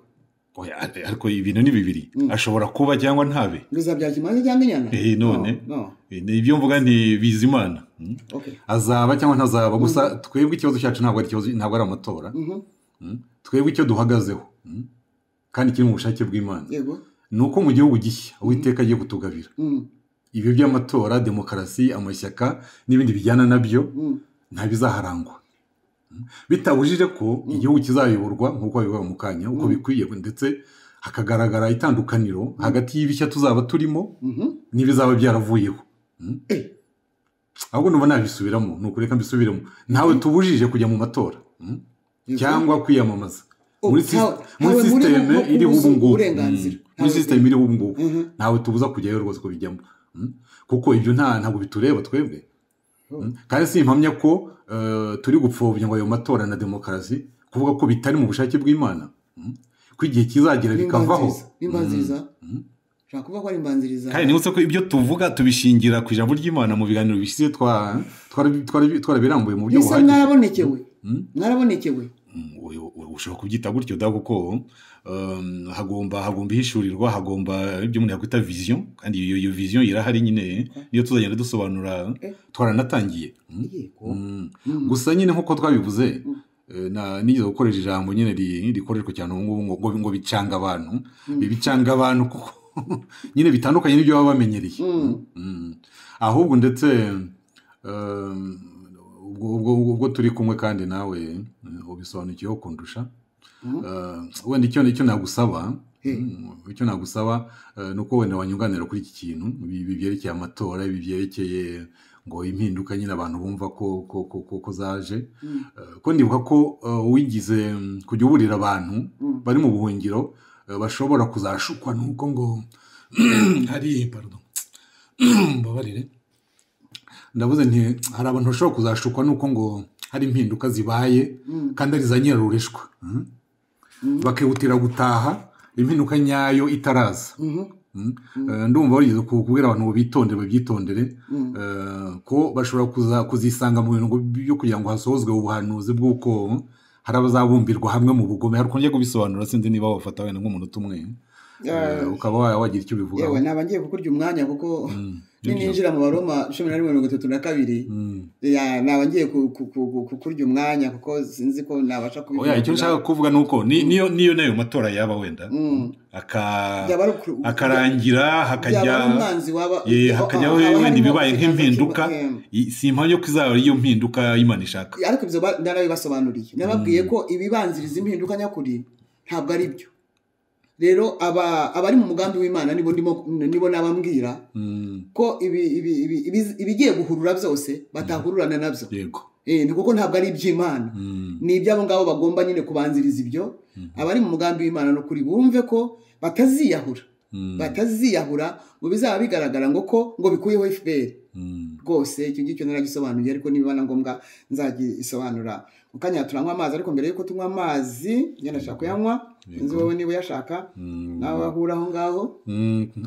Ariko ibintu ni bibiri, ashobora kuba cyangwa ntabe. Bizabyara ikimaze cyangwa inyana? None ibyo mvuga nti biza Imana, azaba cyangwa ntazaba. Gusa twebwe ikibazo cyacu ntabwo ari ikibazo, ntabwo ari amatora. Twebwe icyo duhagazeho kandi kiri mu bushake bw'Imana ni uko mu gihugu gishya Uwiteka agiye kutugabira ibyo by'amatora, demokarasi, amashyaka n'ibindi bijyana nabyo nta bizaharangwa, bitabujije ko igihugu kizayoborwa nk'uko babivuga mu kanya, uko bikwiye, ndetse hakagaragara itandukaniro hagati y'ibishya tuzaba turimo n'ibizaba byaravuyeho. Ahubwo nuba nabisubiramo, ni ukureka mbisubiremo. Ntawe tubujije kujya mu matora cyangwa kwiyamamaza muri systeme iriho ubu ngubu, muri systeme iriho ubu ngubu ntawe tubuza kujyayo rwose kubijyamo, kuko ibyo ntabwo bitureba twebwe. Kandi si impamya ko turi gupfobya ngo ayo matora na demokarasi, kuvuga ko bitari mu bushake bw'Imana, ko igihe kizagera bikavaho. Kandi nibutse ko ibyo tuvuga tubishingira ku ijambo ry'Imana. Mu biganiro bishize twarabirambuye mu buryo buhagije. Mwarabonekewe, mwarabonekewe. Ushobora kubyita gutyo da, kuko hagomba ihishurirwa, hagomba ibyo umuntu yakwita vision, kandi iyo vision irahari nyine, niyo tuzagenda dusobanura, twaranatangiye. Gusa nyine nk'uko twabivuze, nigeze gukoresha ijambo nyine rikoreshwa cyane ubu ngubu ngo bicanga abantu, bicanga abantu kuko nyine bitandukanye n'ibyo baba bamenyereye. Ahubwo ndetse ubwo turi kumwe kandi nawe ubisobanukiyeho kundusha, wenda icyo nagusaba, icyo nagusaba ni uko wenda wanyunganira kuri iki kintu byerekeye amatora, ibi byerekeye ngo impinduka nyine abantu bumva ko zaje. Ko ndibuka ko wigize kujya uburira abantu bari mu buhungiro bashobora kuzashukwa nuko ngo Hari, pardon, mbabarire, ndavuze nti hari abantu bashobora kuzashukwa nuko ngo hari impinduka zibaye kandi ari za nyirarureshwa, bakihutira gutaha impinduka nyayo itaraza. Ndumva warigeze kubwira abantu ngo bitondere, babyitondere, ko bashobora kuzisanga mu bintu byo kugira ngo hasohozwe ubuhanuzi bw'uko hari abazabumbirwa hamwe mu bugome. Hari ukuntu kubisobanura, sinzi niba wafata wenda nk'umunota umwe ukaba wagira icyo ubivugaho. Yewe, naba ngiye kukurya umwanya kuko ninjira mu Baroma 11:32 naba ngiye kukurya umwanya kuko sinzi ko nabasha kubivuga. Oya, icyo nshaka kuvuga ni uko niyo nayo matora yaba wenda akarangira hakajya wenda ibibaye nk'impinduka, si impamya ko izaba iyo mpinduka Imana ishaka. Ariko ibyo narabibasobanuriye, nababwiye ko ibibanziriza impinduka nyakuri ntabwo ari byo. Rero abari mu mugambi w'Imana nibo nabambwira ko ibigiye guhurura byose batahururana nabyo. Yego. Ni kuko ntabwo ari iby'Imana, ni iby'abo ngabo bagomba nyine kubanziriza ibyo. Abari mu mugambi w'Imana no kuri bumve ko bataziyahura ngo bizaba bigaragara ngo ko ngo bikuyeho FPR. Rwose icyo ngicyo naragisobanuye, ariko niba na ngombwa nzagisobanura. Mu kanya turanywa amazi, ariko mbere yuko tunywa amazi njye ndashaka kuyanywa, inzu wowe niba uyashaka nawe ahura aho ngaho.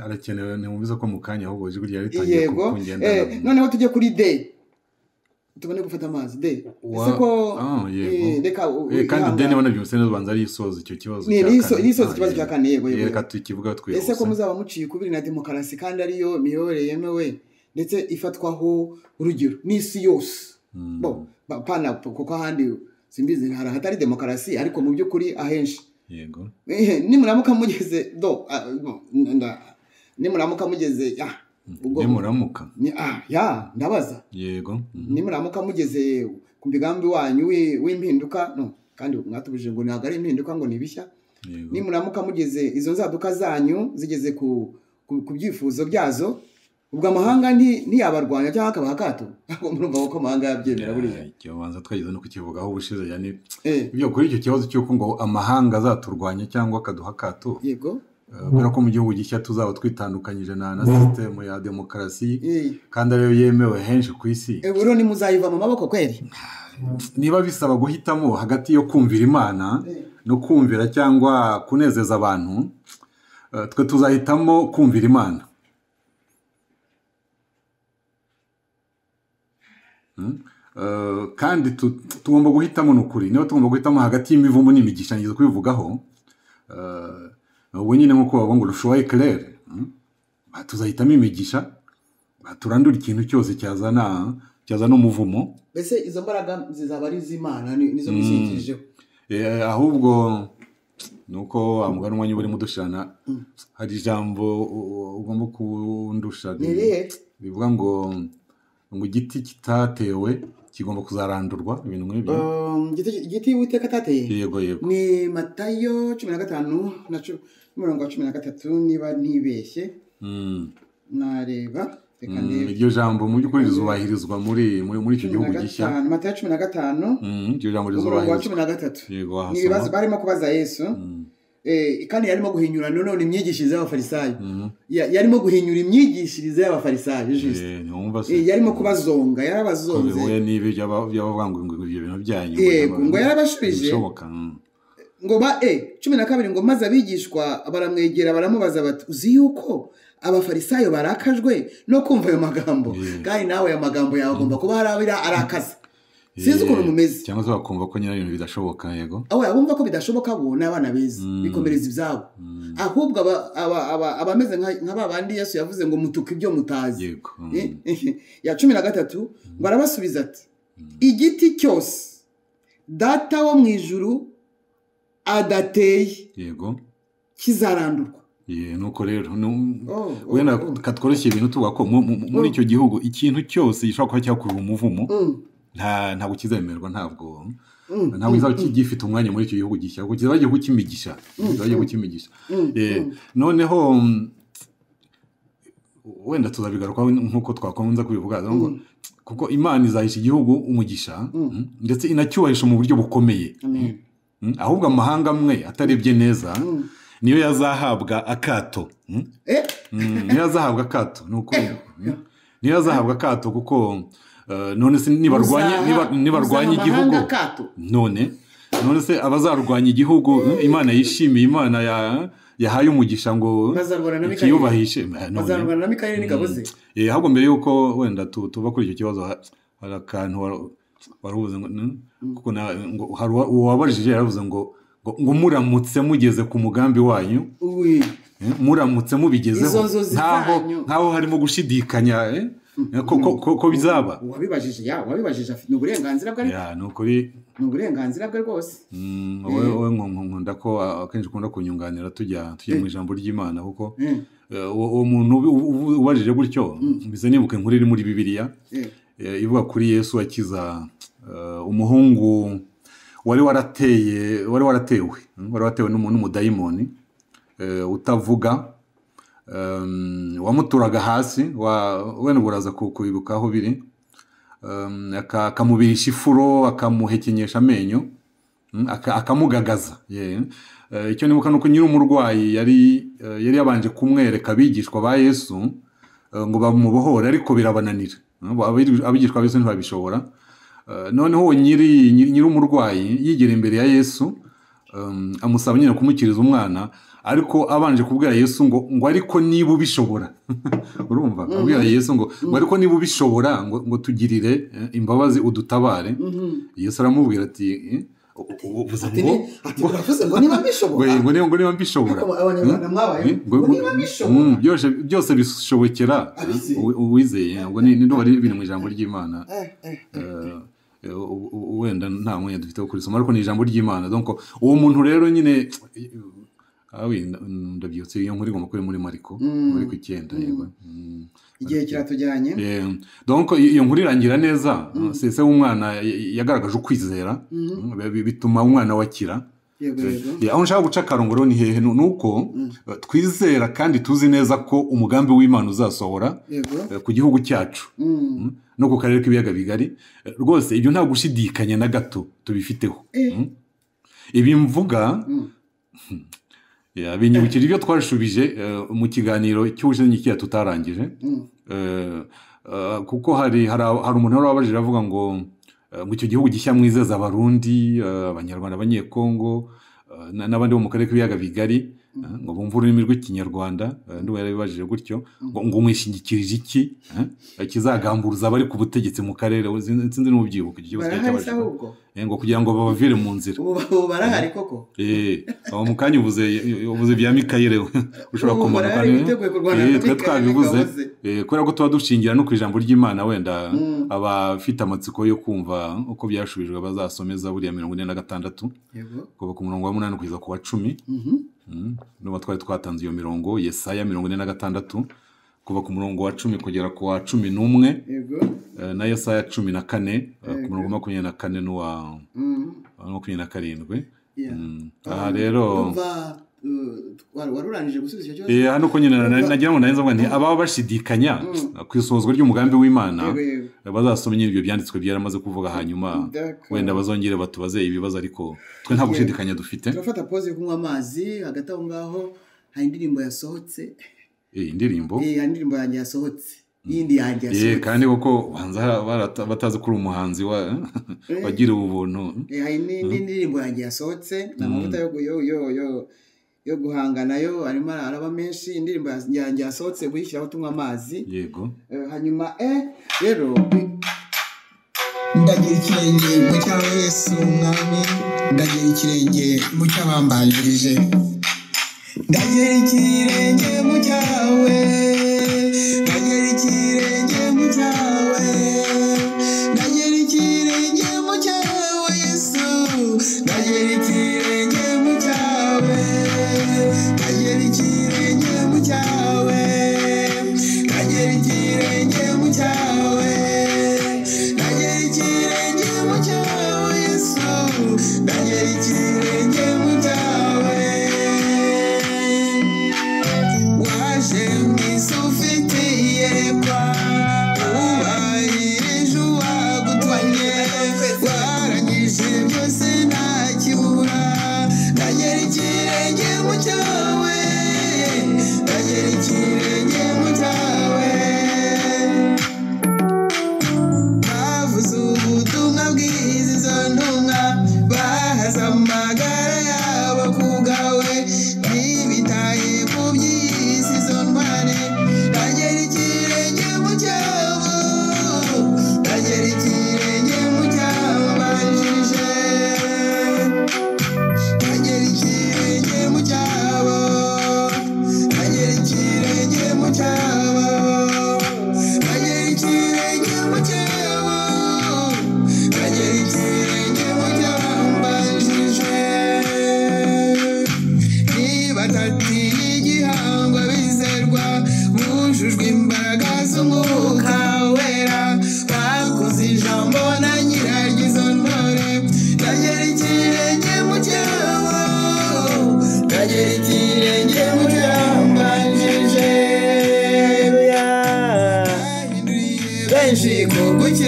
Arakenewe, ntiwumviza ko mu kanya ahubwo ijwi ryari ritangiye kungenda. Noneho tujye kuri D, tubone gufata amazi. D ese ko reka kandi D niba nabyumvise neza ubanza ari isoza icyo kibazo cya kane. Ni isoza ikibazo cya kane, yego. Reka tukivuga twihuse. Ese ko muzaba muciye kubiri na demokarasi kandi ariyo miyoborere yemewe ndetse ifatwaho urugero n'isi yose. Bo pana kuko ahandi simbizi hari ahatari demokarasi, ariko mu by'ukuri ahenshi. Yego. Nimuramuka mugeze nimuramuka mugeze ubwo nimuramuka ya ndabaza. Yego. Nimuramuka mugeze ku migambi wanyu w'impinduka, no kandi mwatubuje ngo ntabwo ari impinduka ngo ni bishya. Nimuramuka mugeze izo nzaduka zanyu zigeze ku byifuzo byazo, ubwo amahanga ntiyabarwanya cyangwa akabaha akato. Ntabwo murumva ko amahanga yabyemera buriya. Icyo banza twageze no kukivugaho ubushize, yani ibyo kuri icyo kibazo cy'uko ngo amahanga azaturwanya cyangwa akaduha akato. Yego. Kubera ko mu gihugu gishya tuzaba twitandukanyije na system ya demokarasi kandi ariyo yemewe henshi ku isi. Buro ni muzayiva mu maboko kweri. Niba bisaba guhitamo hagati yo kumvira Imana no kumvira cyangwa kunezeza abantu, twe tuzahitamo kumvira Imana. Kandi tugomba guhitamo n'ukuri. Niba tugomba guhitamo hagati y'imivumo n'imigisha, ngiye kubivugaho ubwo nyine nk'uko bavuga ngo le choix est clair, tuzahitamo imigisha, turandura ikintu cyose cyazana umuvumo. Mbese izo mbaraga zizaba ari iz'Imana nizo mwishingikirijeho. Ahubwo nuko amugana umwanya uri mudushana, hari ijambo ugomba kundusha rivuga ngo igiti kitatewe kigomba kuzarandurwa, ibintu nk'ibyo. Igiti Uwiteka atateye. Yego yego. Ni Matayo 15 na 13 niba ntibeshye. Nareba reka ndebe. Iryo jambo mu by'ukuri rizubahirizwa muri icyo gihugu gishya. Matayo 15. Iryo jambo rizubahirizwa. 13. Yego. Ni ibibazo barimo kubaza Yesu. Kandi yarimo guhinyura none imyigishirize y'abafarisayo. Yarimo guhinyura imyigishirize y'abafarisayo juste. Yarimo kubazonga, yarabazonze. We nibi by'abavuga ngo ibyo bintu byanyu. Yego, ngo yarabashubije. Ngo ba 12 ngo maze abigishwa baramwegera baramubaza bati uzi yuko abafarisayo barakajwe no kumva ayo magambo. Kandi nawe ayo magambo yawe agomba kuba harabira arakaza. Sinzi ukuntu mumeze. Cyangwa se bakumva ko nyine ibintu bidashoboka. Yego. Aho abumva ko bidashoboka bo n'abana beza bikomereza ibyabo. Ahubwo abameze nka babandi Yesu yavuze ngo mutuka ibyo mutazi. Yego. Ya 13 ngo arabasubiza ati igiti cyose data wo mu ijuru adateye, yego, kizarandurwa. Nuko rero wenda katworoshye ibintu tuvuga ko muri icyo gihugu ikintu cyose gishobora kuba cyakurura umuvumo ntabwo kizemerwa, ntabwo izaba gifite umwanya muri icyo gihugu gishya, kuko kizaba igihugu cy'imigisha, kizaba igihugu cy'imigisha. Noneho wenda tuzabigarukaho nk'uko twakunze kubivuga, kuko Imana izahisha igihugu umugisha ndetse inacyubahisha mu buryo bukomeye. Ahubwo amahanga amwe atarebye neza Niyo yazahabwa akato. Niyo yazahabwa akato ni ukuri. Niyo yazahabwa akato kuko none se nibarwanya igihugu, none se abazarwanya igihugu Imana yishimiye, Imana yahaye umugisha ngo ikiyubahishe, bazarwana na Mikayeli n'ingabo ze. Ahubwo mbere yuko wenda tuva kuri icyo kibazo, hari akantu wari uvuze ngo, kuko ngo hari uwabajije yaravuze ngo muramutse mugeze ku mugambi wanyu, muramutse mubigezeho, Izo nzozi zanyu. Nkaho harimo gushidikanya ko bizaba. Uwabibajije afite uburenganzira bwe. Ya, ni ukuri. Ni uburenganzira bwe rwose. Wowe nkunda ko akenshi ukunda kunyunganira tujya mu ijambo ry'Imana, kuko uwo muntu ubajije gutyo, mbese nibuka inkuru iri muri Bibiliya ivuga kuri Yesu akiza umuhungu wari waratewe n'umudayimoni utavuga, wamuturaga hasi. Wenda buraza kwibuka aho biri. Akamubirisha ifuro, akamuhekenyesha amenyo, akamugagaza. Yeah. Icyo nibuka nuko nyiri umurwayi yari yabanje kumwereka abigishwa ba Yesu ngo bamubohore, ariko birabananira. Abigishwa ba Yesu ntibabishobora. Noneho uwo nyiri umurwayi yigera imbere ya Yesu, amusaba nyine kumukiriza umwana, ariko abanje kubwira Yesu ngo ariko niba ubishobora. Urumva, abwira Yesu ngo ariko niba ubishobora, ngo tugirire imbabazi, udutabare. Yesu aramubwira ati uvuze Ati ngo ati uravuze ngo niba mbishobora. Ngo niba mbishobora. Ariko Abanyarwanda mwabaye ngo niba mbishobora. Byose bishobokera Abizi. uwizeye. Ubwo ni ndumva ari biri mu ijambo ry'Imana. Wenda nta mwanya dufite wo kurisoma, ariko ni ijambo ry'Imana. Donc uwo muntu rero nyine, ah oui, ndabyutse, iyo nkuru igomba kuba iri muri Mariko 9, yego. Igihe kiratujyanye. Donc iyo nkuru irangira neza. Se w'umwana yagaragaje ukwizera, bituma umwana wakira. Yego yego. Aho nshaka guca akarongo rero ni hehe? Ni uko twizera kandi tuzi neza ko umugambi w'Imana uzasohora ku gihugu cyacu no ku karere k'Ibiyaga Bigari. Rwose ibyo nta gushidikanya na gato tubifiteho. Ibi mvuga ya, binyibukije ibyo twashubije mu kiganiro cy'ubushize tutarangije. Kuko hari umuntu wari wabajije avuga ngo icyo gihugu gishya mwizeza Abarundi, Abanyarwanda, Abanyekongo n'abandi bo mu karere k'Ibiyaga Bigari, ngo bumve ururimi rw'Ikinyarwanda, ndumva yarabibajije gutyo, ngo mwishingikirije iki kizagamburuza abari ku butegetsi mu karere? Sinzi niba ubyibuka icyo kibazo cyari Barahari se? cyabajijwe. Ahubwo Ngo kugira ngo babavire mu nzira. Ubu barahari koko. Aho mu kanya uvuze bya Mikayire ushobora Ubu kumanuka. barahari, biteguye kurwana na Twe Mikayire twabivuze n'ingabo ze. Kubera ko tuba dushingira no ku ijambo ry'Imana, wenda abafite amatsiko yo kumva uko byashubijwe bazasomeza buriya 46, kuva ku murongo wa 8 kugeza ku wa 10. Nuba twari twatanze iyo mirongo, Yesaya 46 kuva ku murongo wa 10 kugera ku wa 11, na Yesaya 14 ku murongo wa 24 n'uwa 27. Aha rero Ndumva wari urangije gusubiza icyo kibazo. Hano ko nyine nagira ngo narenze mvuga nti ababa bashidikanya ku isohozwa ry'umugambi w'Imana Yego, yego. bazasome nyine ibyo byanditswe byaramaze kuvuga, hanyuma wenda bazongere batubaze ibibazo, ariko twe nta gushidikanya dufite. Turafata pause yo kunywa amazi. Hagati aho ngaho hari indirimbo yasohotse. Indirimbo? Hari indirimbo yanjye yasohotse, yindi yanjye yasohotse. Kandi koko banza batazi ko uri umuhanzi wagiriwe ubuntu. Hari n'indi ndirimbo yanjye yasohotse. Ni amavuta yo yo yo yo yo guhanga nayo arimo araba menshi. Indirimbo yanjye yasohotse, kuyishyiraho tunywa amazi. Hanyuma rero Ndagira ikirenge mu cyawe Yesu Mwami, ndagira ikirenge mu cy'abambanjirije, ndagira ikirenge mu cyawe, ndagira ikirenge mu cyawe, ndagira ikirenge mu cyawe Yesu, ndagira ikirenge mu cyawe, ndagira ikirenge mu cyawe, ndagira ikirenge mu cyawe, ndagira ikirenge mu cyawe Yesu, ndagira ikirenge mu cyawe. Waje mu isi.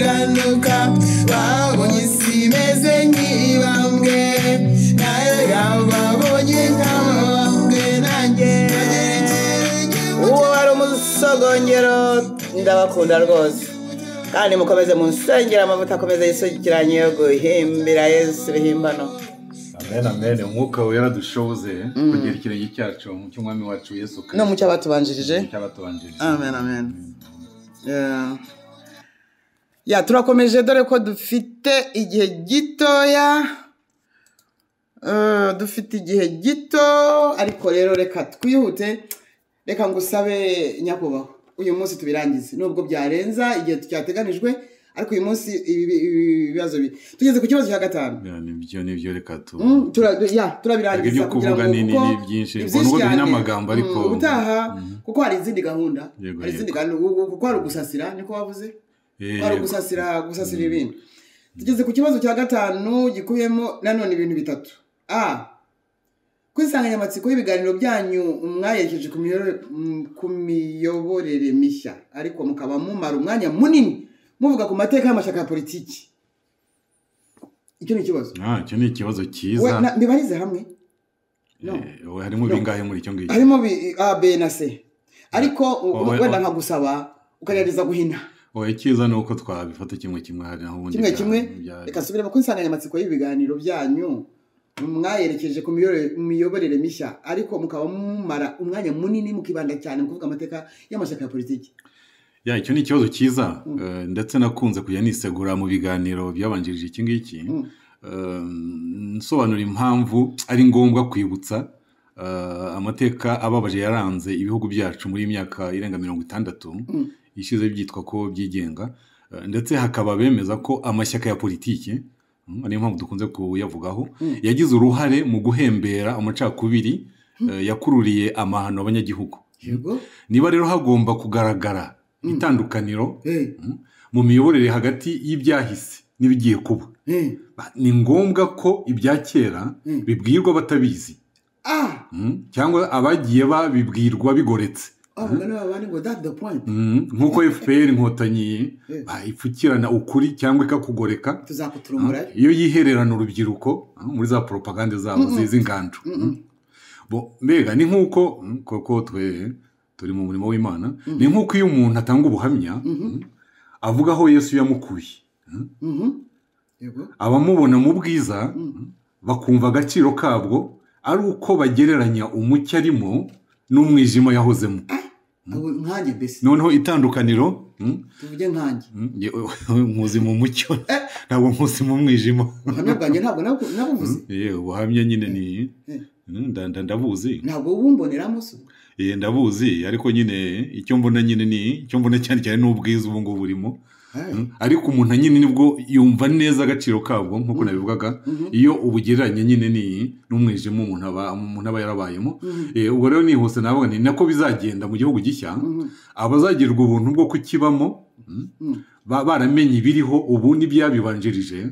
gukiranuka, babonye isi imeze nk'ibambwe, nayo yababonye nk'abambwe, nanjye ndagera ikirenge mu Uwo wari umusogongero. Ndabakunda rwose, kandi mukomeze munsengera amavuta akomeze yisukiranye yo guhimbira Yesu ibihimbano. Amen, amen. Umwuka Wera dushoboze kugira ikirenge cyacu mu cy'Umwami wacu Yesu No Kristo mu cy'abatubanjirije. Cy'abatubanjirije. Amen, amen. Yeah. Ya, turakomeje, dore ko dufite igihe gitoya. Dufite igihe gito, ariko rero reka twihute. Reka ngusabe, nyakubahwa, uyu munsi tubirangize, nubwo byarenza igihe cyateganijwe, ariko uyu munsi ibi bibazo tugeze ku kibazo cya gatanu. Ya, nibyo, nibyo, reka tu Ya, turabirangiza Ibyo kugira kuvuga ngo kuko ni byinshi. ni Ubwo byinshi nubwo duhina cyane. amagambo, ariko Ubutaha, kuko hari izindi gahunda, hari izindi gahunda, kuko hari ugusasira, niko wavuze, hari gusasira ibintu. Tugeze ku kibazo cya gatanu gikubiyemo nanone ibintu bitatu. A, ku insanganyamatsiko y'ibiganiro byanyu mwayerekeje ku miyoborere mishya, ariko mukaba mumara umwanya munini muvuga ku mateka y'amashyaka ya politiki. Icyo ni ikibazo. Ah, icyo ni ikibazo cyiza. Mbibarize hamwe, no? We, harimo No. bingahe muri icyo ngicyo? Harimo A, B na C, ariko wenda nkagusaba ukagerageza guhina. Oya, icyiza ni uko twabifata kimwe kimwe, hari naho ubundi Kimwe kimwe. Reka nsubiremo: ku insanganyamatsiko y'ibiganiro byanyu mwayerekeje ku miyoborere mishya, ariko mukaba mumara umwanya munini mukibanda cyane mu kuvuga amateka y'amashyaka ya politiki. Ya, icyo ni ikibazo cyiza, ndetse nakunze kujya nisegura mu biganiro byabanjirije iki ngiki, nsobanura impamvu ari ngombwa kwibutsa amateka ababaje yaranze ibihugu byacu muri iyi myaka irenga 60 ishize byitwa ko byigenga, ndetse hakaba bemeza ko amashyaka ya politiki, niyo mpamvu dukunze kuyavugaho, yagize uruhare mu guhembera amacakubiri yakururiye amahano abanyagihugu. Niba rero hagomba kugaragara itandukaniro mu miyoborere hagati y'ibyahise n'ibigiye kuba, ni ngombwa ko ibya kera bibwirwa abatabizi, cyangwa abagiye babibwirwa bigoretse. Mugani w'abandi ngo "That's the point." Nk'uko FPR Inkotanyi ipfukirana ukuri cyangwa ikakugoreka, Tuzakuturumbura. iyo yihererana urubyiruko muri za propagande zabo z'inganjo. Bo, mbega ni nk'uko koko twe turi mu murimo w'Imana, ni nk'uko iyo umuntu atanga ubuhamya, avuga aho Yesu yamukuye, abamubona mu bwiza bakumva agaciro kabwo ari uko bagereranya umucyo arimo n'umwijima yahozemo. Abo nkanjye mbese. Noneho itandukaniro, Tuvuge nkanjye. Nkuzi mu mucyo, ntabwo nkuzi mu mwijima. Ubuhamya bwanjye ntabwo nabuvuze. Yewe, ubuhamya nyine ni ndabuzi. Ntabwo wumboneramo se? Ndabuzi, ariko nyine icyo mbona nyine ni icyo mbona cyane cyane ni ubwiza ubu ngubu burimo. Ariko umuntu nyine nibwo yumva neza agaciro kabwo, nk'uko nabivugaga, iyo ubugereranye nyine ni n'umwijima umuntu aba yarabayemo. Ubwo rero nihuse navuga nti nako bizagenda mu gihugu gishya, abazagirwa ubuntu bwo kukibamo, baramenye ibiriho ubu n'ibyabibanjirije,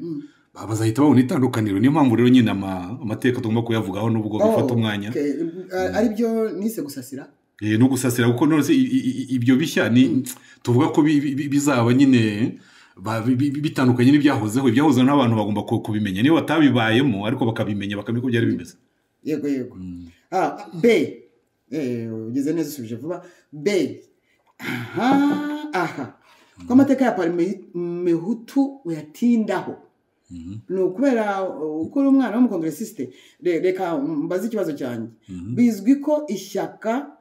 bazahita babona itandukaniro. Niyo mpamvu rero nyine amateka tugomba kuyavugaho nubwo bifata umwanya. Okay. Ari byo nise gusasira. No gusasira, kuko none se ibyo bishya ni tuvuga ko bizaba nyine bitandukanye n'ibyahozeho. Ibyahozeho n'abantu bagomba kubimenya, niyo batabibayemo, ariko bakabimenya, bakamenya uko byari bimeze. Yego. Ah, B, ugeze neza, usubije vuba. B, aha ko amateka ya Parmehutu uyatindaho ni ukubera uko uri umwana w'umukongressiste. Reka mbaze ikibazo cyanjye. Bizwi ko ishyaka,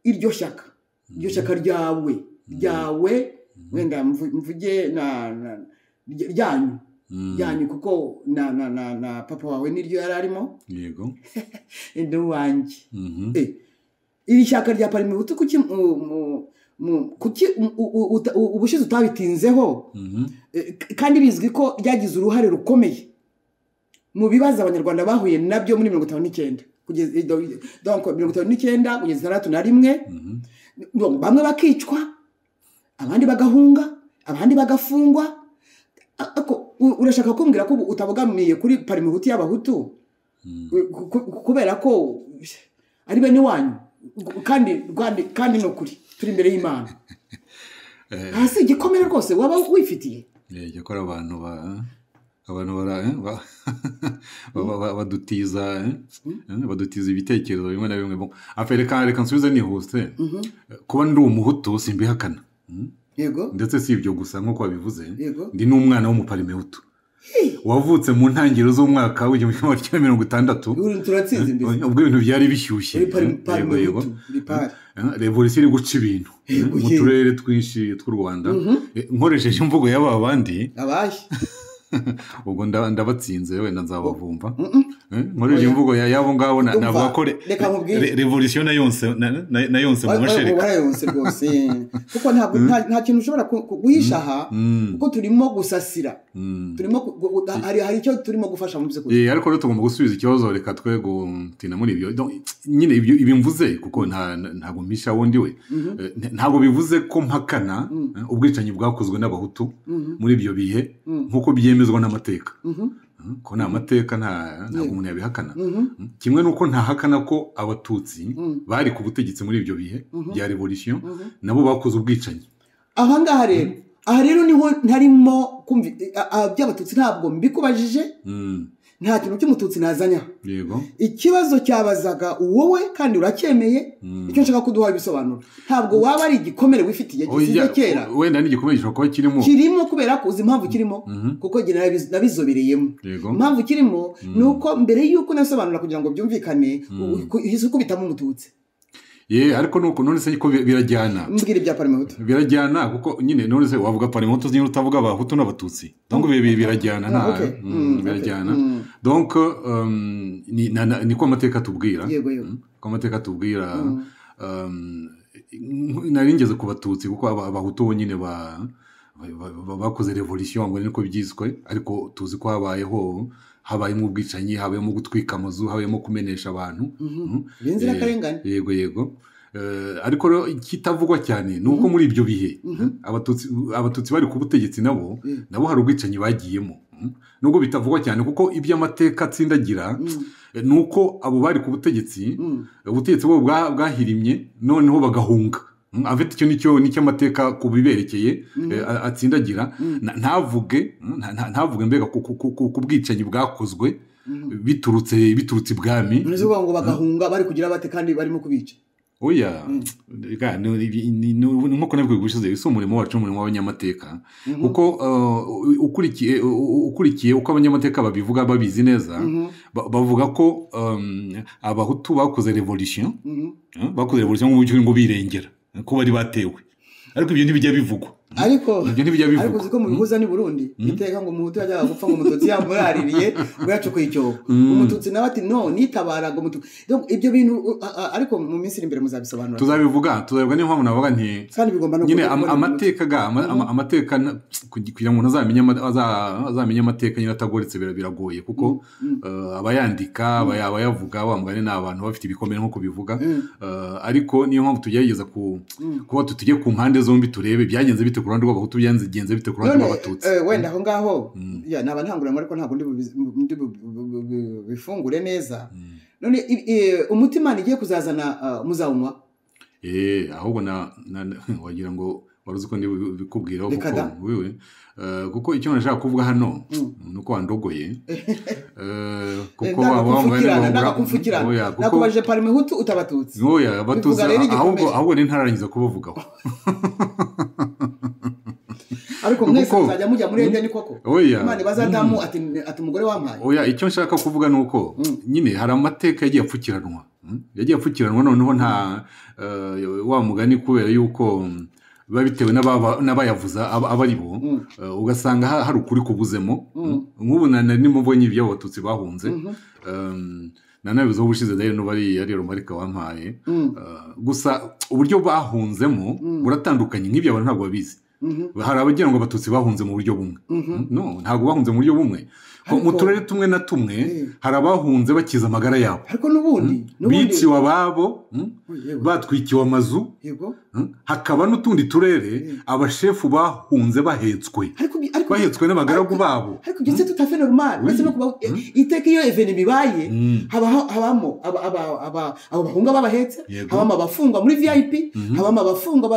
iryo shyaka ryawe, wenda mvuge na ryanyu, ryanyu, kuko na papa wawe niryo yari arimo, ni uwanjye. Iri shyaka rya Parmehutu, kuki kuki ubushize utabitinzeho? Kandi bizwi ko ryagize uruhare rukomeye mu bibazo Abanyarwanda bahuye nabyo muri 59 kugeza donc 59 kugeza 61. Donc, bamwe bakicwa, abandi bagahunga, abandi bagafungwa. Ariko urashaka kumbwira ko ubu utabogamiye kuri Parmehutu y'Abahutu kubera ko ari bene wanyu? Kandi ni ukuri, turi imbere y'Imana. Hasi igikomere rwose waba wifitiye. Yakora abantu badutiza badutiza ibitekerezo bimwe na bimwe. Reka nsubize nihuse. Kuba ndi umuhutu simbihakana. Yego. Ndetse si ibyo gusa nk'uko wabivuze, ndi n'umwana w'umuparimehutu wavutse mu ntangiriro z'umwaka w'1960. Turatsinze imbere ubwo ibintu byari bishyushye. Revolisiyo iri guca ibintu mu turere twinshi tw'u Rwanda. Nkoresheje imvugo y'aba bandi ubwo ndabatsinze wenda nzabavumva. Nkoresheje imvugo y'abo ngabo navuga ko revolisiyo na yonse mu mashereka warayonse rwose, kuko nta kintu ushobora guhisha aha, kuko turimo gusasira, turimo hari icyo turimo gufasha mu by'ukuri. Ariko rero tugomba gusubiza ikibazo, reka twe gutina muri ibyo nyine ibi mvuze, kuko ntabwo mpisha wundi we. Ntabwo bivuze ko mpakana ubwicanyi bwakozwe n'abahutu muri ibyo bihe nk'uko byemezwa n'amateka, ko ni amateka ntabwo umuntu yabihakana. Kimwe n'uko ntahakana ko abatutsi bari ku butegetsi muri ibyo bihe bya revolisiyo nabo bakoze ubwicanyi. Aha ngaha rero, aha rero niho ntarimo kumva by'abatutsi, ntabwo mbikubajije, nta kintu cy'umututsi nazanya. Yego. Ikibazo cyabazaga wowe kandi uracyemeye, icyo nshaka kuduha ibisobanuro. Ntabwo waba ari igikomere wifitiye gisize kera. Wenda ni igikomere gishobora kuba kirimo. Kirimo kubera ko uzi impamvu kirimo, kuko njye nabizobereyemo. Impamvu kirimo ni uko mbere y'uko nasobanura kugira ngo byumvikane, uhise ukubitamo umututsi. Ariko nuko none se ko birajyana. Mbwira ibya Parmehutu. Birajyana kuko nyine none se wavuga Parmehutu nyine utavuga abahutu n'abatutsi. Donc birajyana nta birajyana. Donc ni ko amateka tubwira. Yego yego. Ko amateka tubwira nari ngeze ku batutsi kuko abahutu bo nyine bakoze revolution ngo niko byiswe, ariko tuzi ko habayeho habayemo ubwicanyi, habayemo gutwika amazu, habayemo kumenesha abantu b'inzirakarengane. Yego yego. Ariko rero ikitavugwa cyane ni uko muri ibyo bihe abatutsi bari ku butegetsi nabo hari ubwicanyi bagiyemo, nubwo bitavugwa cyane kuko iby'amateka atsindagira ni uko abo bari ku butegetsi, ubutegetsi bwo bwahirimye noneho bagahunga. Afite icyo nicyo amateka ku biberekeye atsindagira, ntavuge mbega ku bwicanyi bwakozwe biturutse ibwami. None se ngo bagahunga bari kugira bate kandi barimo kubica? Oya, nkuko nabwo gushize isi umurimo wacu umurimo w'abanyamateka, kuko ukurikiye uko abanyamateka babivuga babizi neza, bavuga ko abahutu bakoze revolution, bakoze revolution mu buryo ngo birengera ko bari batewe, ariko ibyo ntibijya bivugwa. Ariko ariko uziko mu bihuza ni Burundi iteka ngo umuhutu yajyaga gupfa ngo umututsi yamuraririye ngo yacukuye icyobo, umututsi nawe ati no nitabaraga umututsi. Donc ibyo bintu ariko mu minsi iri imbere muzabisobanura. Tuzabivuga niyo mpamvu navuga nti kandi bigomba no nyine amateka amateka kugira ngo azamenye amateka nyine atagoretse biragoye, kuko abayandika abayavuga wa mugani ni abantu bafite ibikomere nko kubivuga, ariko niyo mpamvu tugerageza kuba tujye ku mpande zombi turebe byagenze bite ku ruhande rw'abahutu, byagenze bite ku ruhande rw'abatutsi. Wenda aho ngaho naba ntanguranye ariko ntabwo ndi bifungure neza. None umutima igiye kuzazana muzawunywa? Ahubwo wagira ngo wari uzi ko ndi bikubwiraho kuko wewe kuko icyo nashaka kuvuga hano ni uko wandogoye, kuko nakubaje Parmehutu utabatutsi. Oya, abatutsi ahubwo ni ntararangiza kubavugaho. Ariko mwese muzajya mujya muri Edeni koko? Imana ibazadamu ati umugore wampaye. Oya, icyo nshaka kuvuga ni uko nyine hari amateka yagiye apfukiranwa, noneho nta wa mugani kubera yuko biba bitewe n'abayavuza aba ari bo, ugasanga hari ukuri kubuzemo. Nk'ubu nari mbonye ibyo abatutsi bahunze, nanabivuzeho ubushize dahera n'ubu ari Romarika wampaye. Gusa uburyo bahunzemo buratandukanye, nk'ibyo abantu ntabwo babizi. Hari abagira ngo abatutsi bahunze mu buryo bumwe. No, ntabwo bahunze mu buryo bumwe, Mu turere tumwe na tumwe hari abahunze bakiza amagara yabo, ariko n'ubundi biciwe ababo, batwikiwe amazu. Hakaba n'utundi turere abashefu bahunze bahetswe, bahetswe n'abagaragu babo. Ariko ibyo c'est tout à fait normal. Uretse no kuba iteka iyo événement ibaye habamo abo bahunga babahetse, habamo abafungwa muri VIP, habamo abafungwa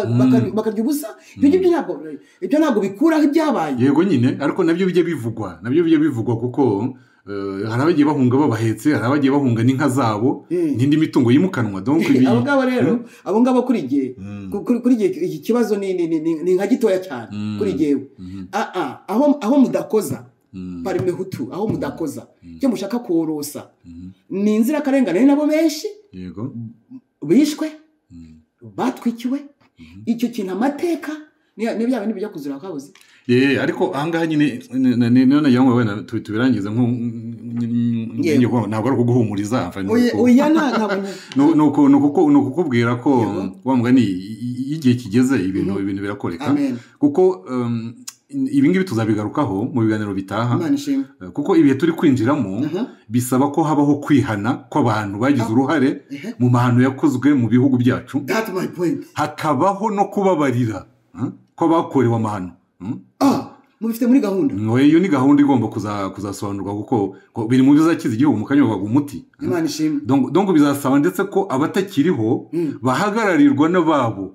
bakarya ubusa. Ibyo ntabwo bikuraho ibyabaye. Yego nyine, ariko nabyo bijye bivugwa, nabyo bijye bivugwa, kuko hari abagiye bahunga babahetse, hari abagiye bahunga n'inka zabo n'indi mitungo yimukanwa. Donc abo ngabo rero, abo ngabo kuri gihe, kuri gihe iki kibazo ni nka gitoya cyane kuri gihe. Aho mudakoza Parmehutu, aho mudakoza icyo mushaka korosa ni inzirakarengane nabo benshi yego bishwe, batwikiwe. Icyo kintu amateka ni bya bintu bijya kuzura kabuze. Ariko ahangaha nyine none yamwe wenda tubirangize nko ntabwo ari kuguhumuriza, ni ukukubwira ko wa mugani igihe kigeze ibintu birakoreka, kuko ibi ngibi tuzabigarukaho mu biganiro bitaha, kuko ibihe turi kwinjiramo bisaba ko habaho kwihana kw'abantu bagize uruhare mu mahano yakozwe mu bihugu byacu, hakabaho no kubabarira kw'abakorewe amahano. Mubifite muri gahunda? Iyo ni gahunda igomba kuzasobanurwa, kuko biri mu bizakiza igihugu mu kanya bavuga umuti. Imana ishimwe. Donc bizasaba ndetse ko abatakiriho bahagararirwa n'ababo,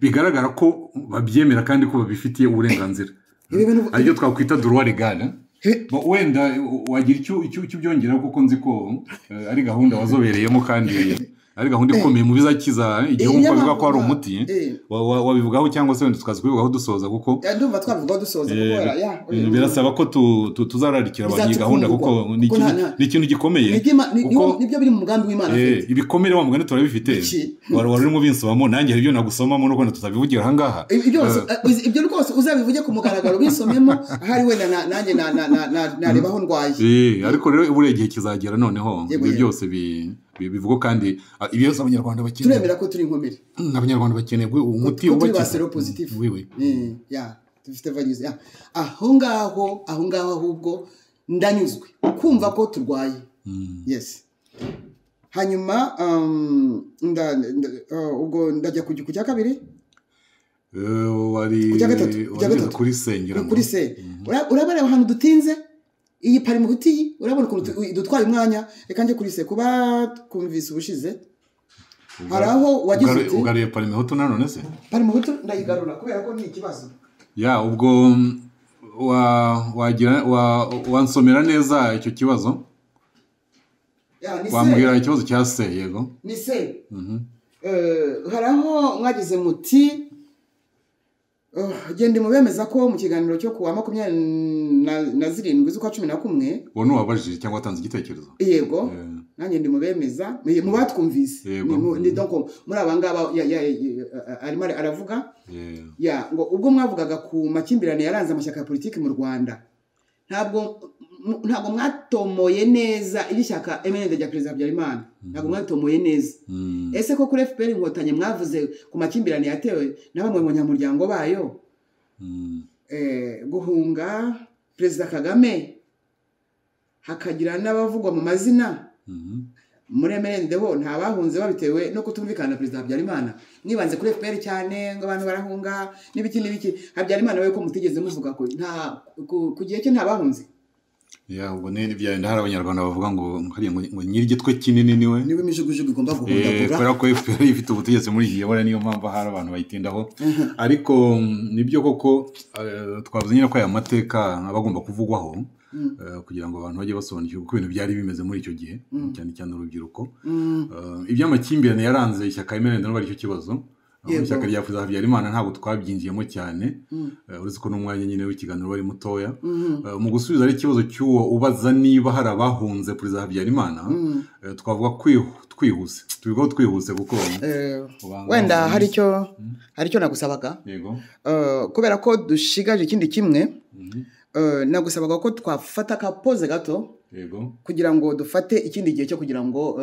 bigaragara ko babyemera kandi ko babifitiye uburenganzira, aribyo twakwita droit légal. Wenda wagira icyo ubyongeraho, kuko nzi ko ari gahunda wazobereyemo kandi ari gahunda ikomeye mu bizakiza igihugu, ko bivuga ko ari umuti. Wabivugaho cyangwa se wenda tukaza kubivugaho dusoza, kuko ndumva twabivugaho dusoza, kuko birasaba ko tuzararikira abantu iyi gahunda, kuko ni ikintu gikomeye, nibyo biri mu mugambi w'Imana. Ibikomere wa mugani turabifite, wari urimo ubinsomamo, nanjye hari ibyo nagusomamo nuko tutabivugira aha ngaha. Ibyo rwose uzabivuge ku mugaragaro, ubisomemo ahari wenda nanjye narebaho ndwaye. Ariko rero buriya igihe kizagera noneho ibyo byose bivugwa, kandi ibyo byose abanyarwanda bakeneye. Turemera ko turi inkomere, abanyarwanda bakeneye umuti ubakiza, turi positif. Ya dufite values aho ngaho, aho ngaho ahubwo ndanyuzwe kumva ko turwaye. Yes. Hanyuma ubwo ndajya ku cya kabiri, wari kuri se, kuri se urabareba ahantu dutinze iyi Parmehutu, urabona ukuntu dutwaye umwanya. Reka njye kuri se kuba twumvise ubushize hari aho wagize uti ugaruye Parmehutu nanone se? Parmehutu ndayigarura kubera ko ni ikibazo. Ya ubwo wagira wansomera neza icyo kibazo, wambwira ikibazo cya se? Yego ni se. Hari aho mwagize muti genda mubemeza ko mu kiganiro cyo kuwa 27 z'ukwa 11 uwo nuwabajije cyangwa watanze igitekerezo. Yego nanjye ndi mubemeza mu batwumvise, ni donc muri aba ngaba arimo aravuga ya ngo ubwo mwavugaga ku makimbirane yaranze amashyaka ya politiki mu Rwanda, ntabwo mwatomoye neza iri shyaka MND rya Perezida Habyarimana, ntabwo mwatomoye neza. Ese ko kuri FPR Inkotanyi mwavuze ku makimbirane yatewe na bamwe mu banyamuryango bayo, guhunga Perezida Kagame hakagira n'abavugwa mu mazina, muri MND ho nta bahunze babitewe no kutumvikana na Perezida Habyarimana. Mwibanze kuri FPR cyane ngo abantu barahunga n'ibiki n'ibiki, Habyarimana we ko mutigeze muvuga ko nta ku gihe cye nta bahunze. Ya ubwo ne byenda hari abanyarwanda bavuga ngo ngo nyirigitwe kinini niwe imijugujugu igomba guhondagura, kubera ko FPR ifite ubutegetsi muri iki gihe, niyo mpamvu hari abantu bayitindaho. Ariko nibyo koko twavuze nyine ko aya mateka abagomba kuvugwaho kugira ngo abantu bajye basobanukirwa uko ibintu byari bimeze muri icyo gihe, cyane cyane urubyiruko. Iby'amakimbirane yaranze ishyaka MND n'ubu aricyo kibazo. Ishyaka rya Perezida Habyarimana ntabwo twabyinjiyemo cyane, uretse ko n'umwanya nyine w'ikiganiro wari mutoya. Mu gusubiza ari ikibazo cy'uwo ubaza niba hari abahunze Perezida Habyarimana, twavuga twihuse, tubivugaho twihuse kuko wenda hari icyo nagusabaga. Yego, kubera ko dushigaje ikindi kimwe, nagusabaga ko twafata ka pause gato. Yego, kugira ngo dufate ikindi gihe cyo kugira ngo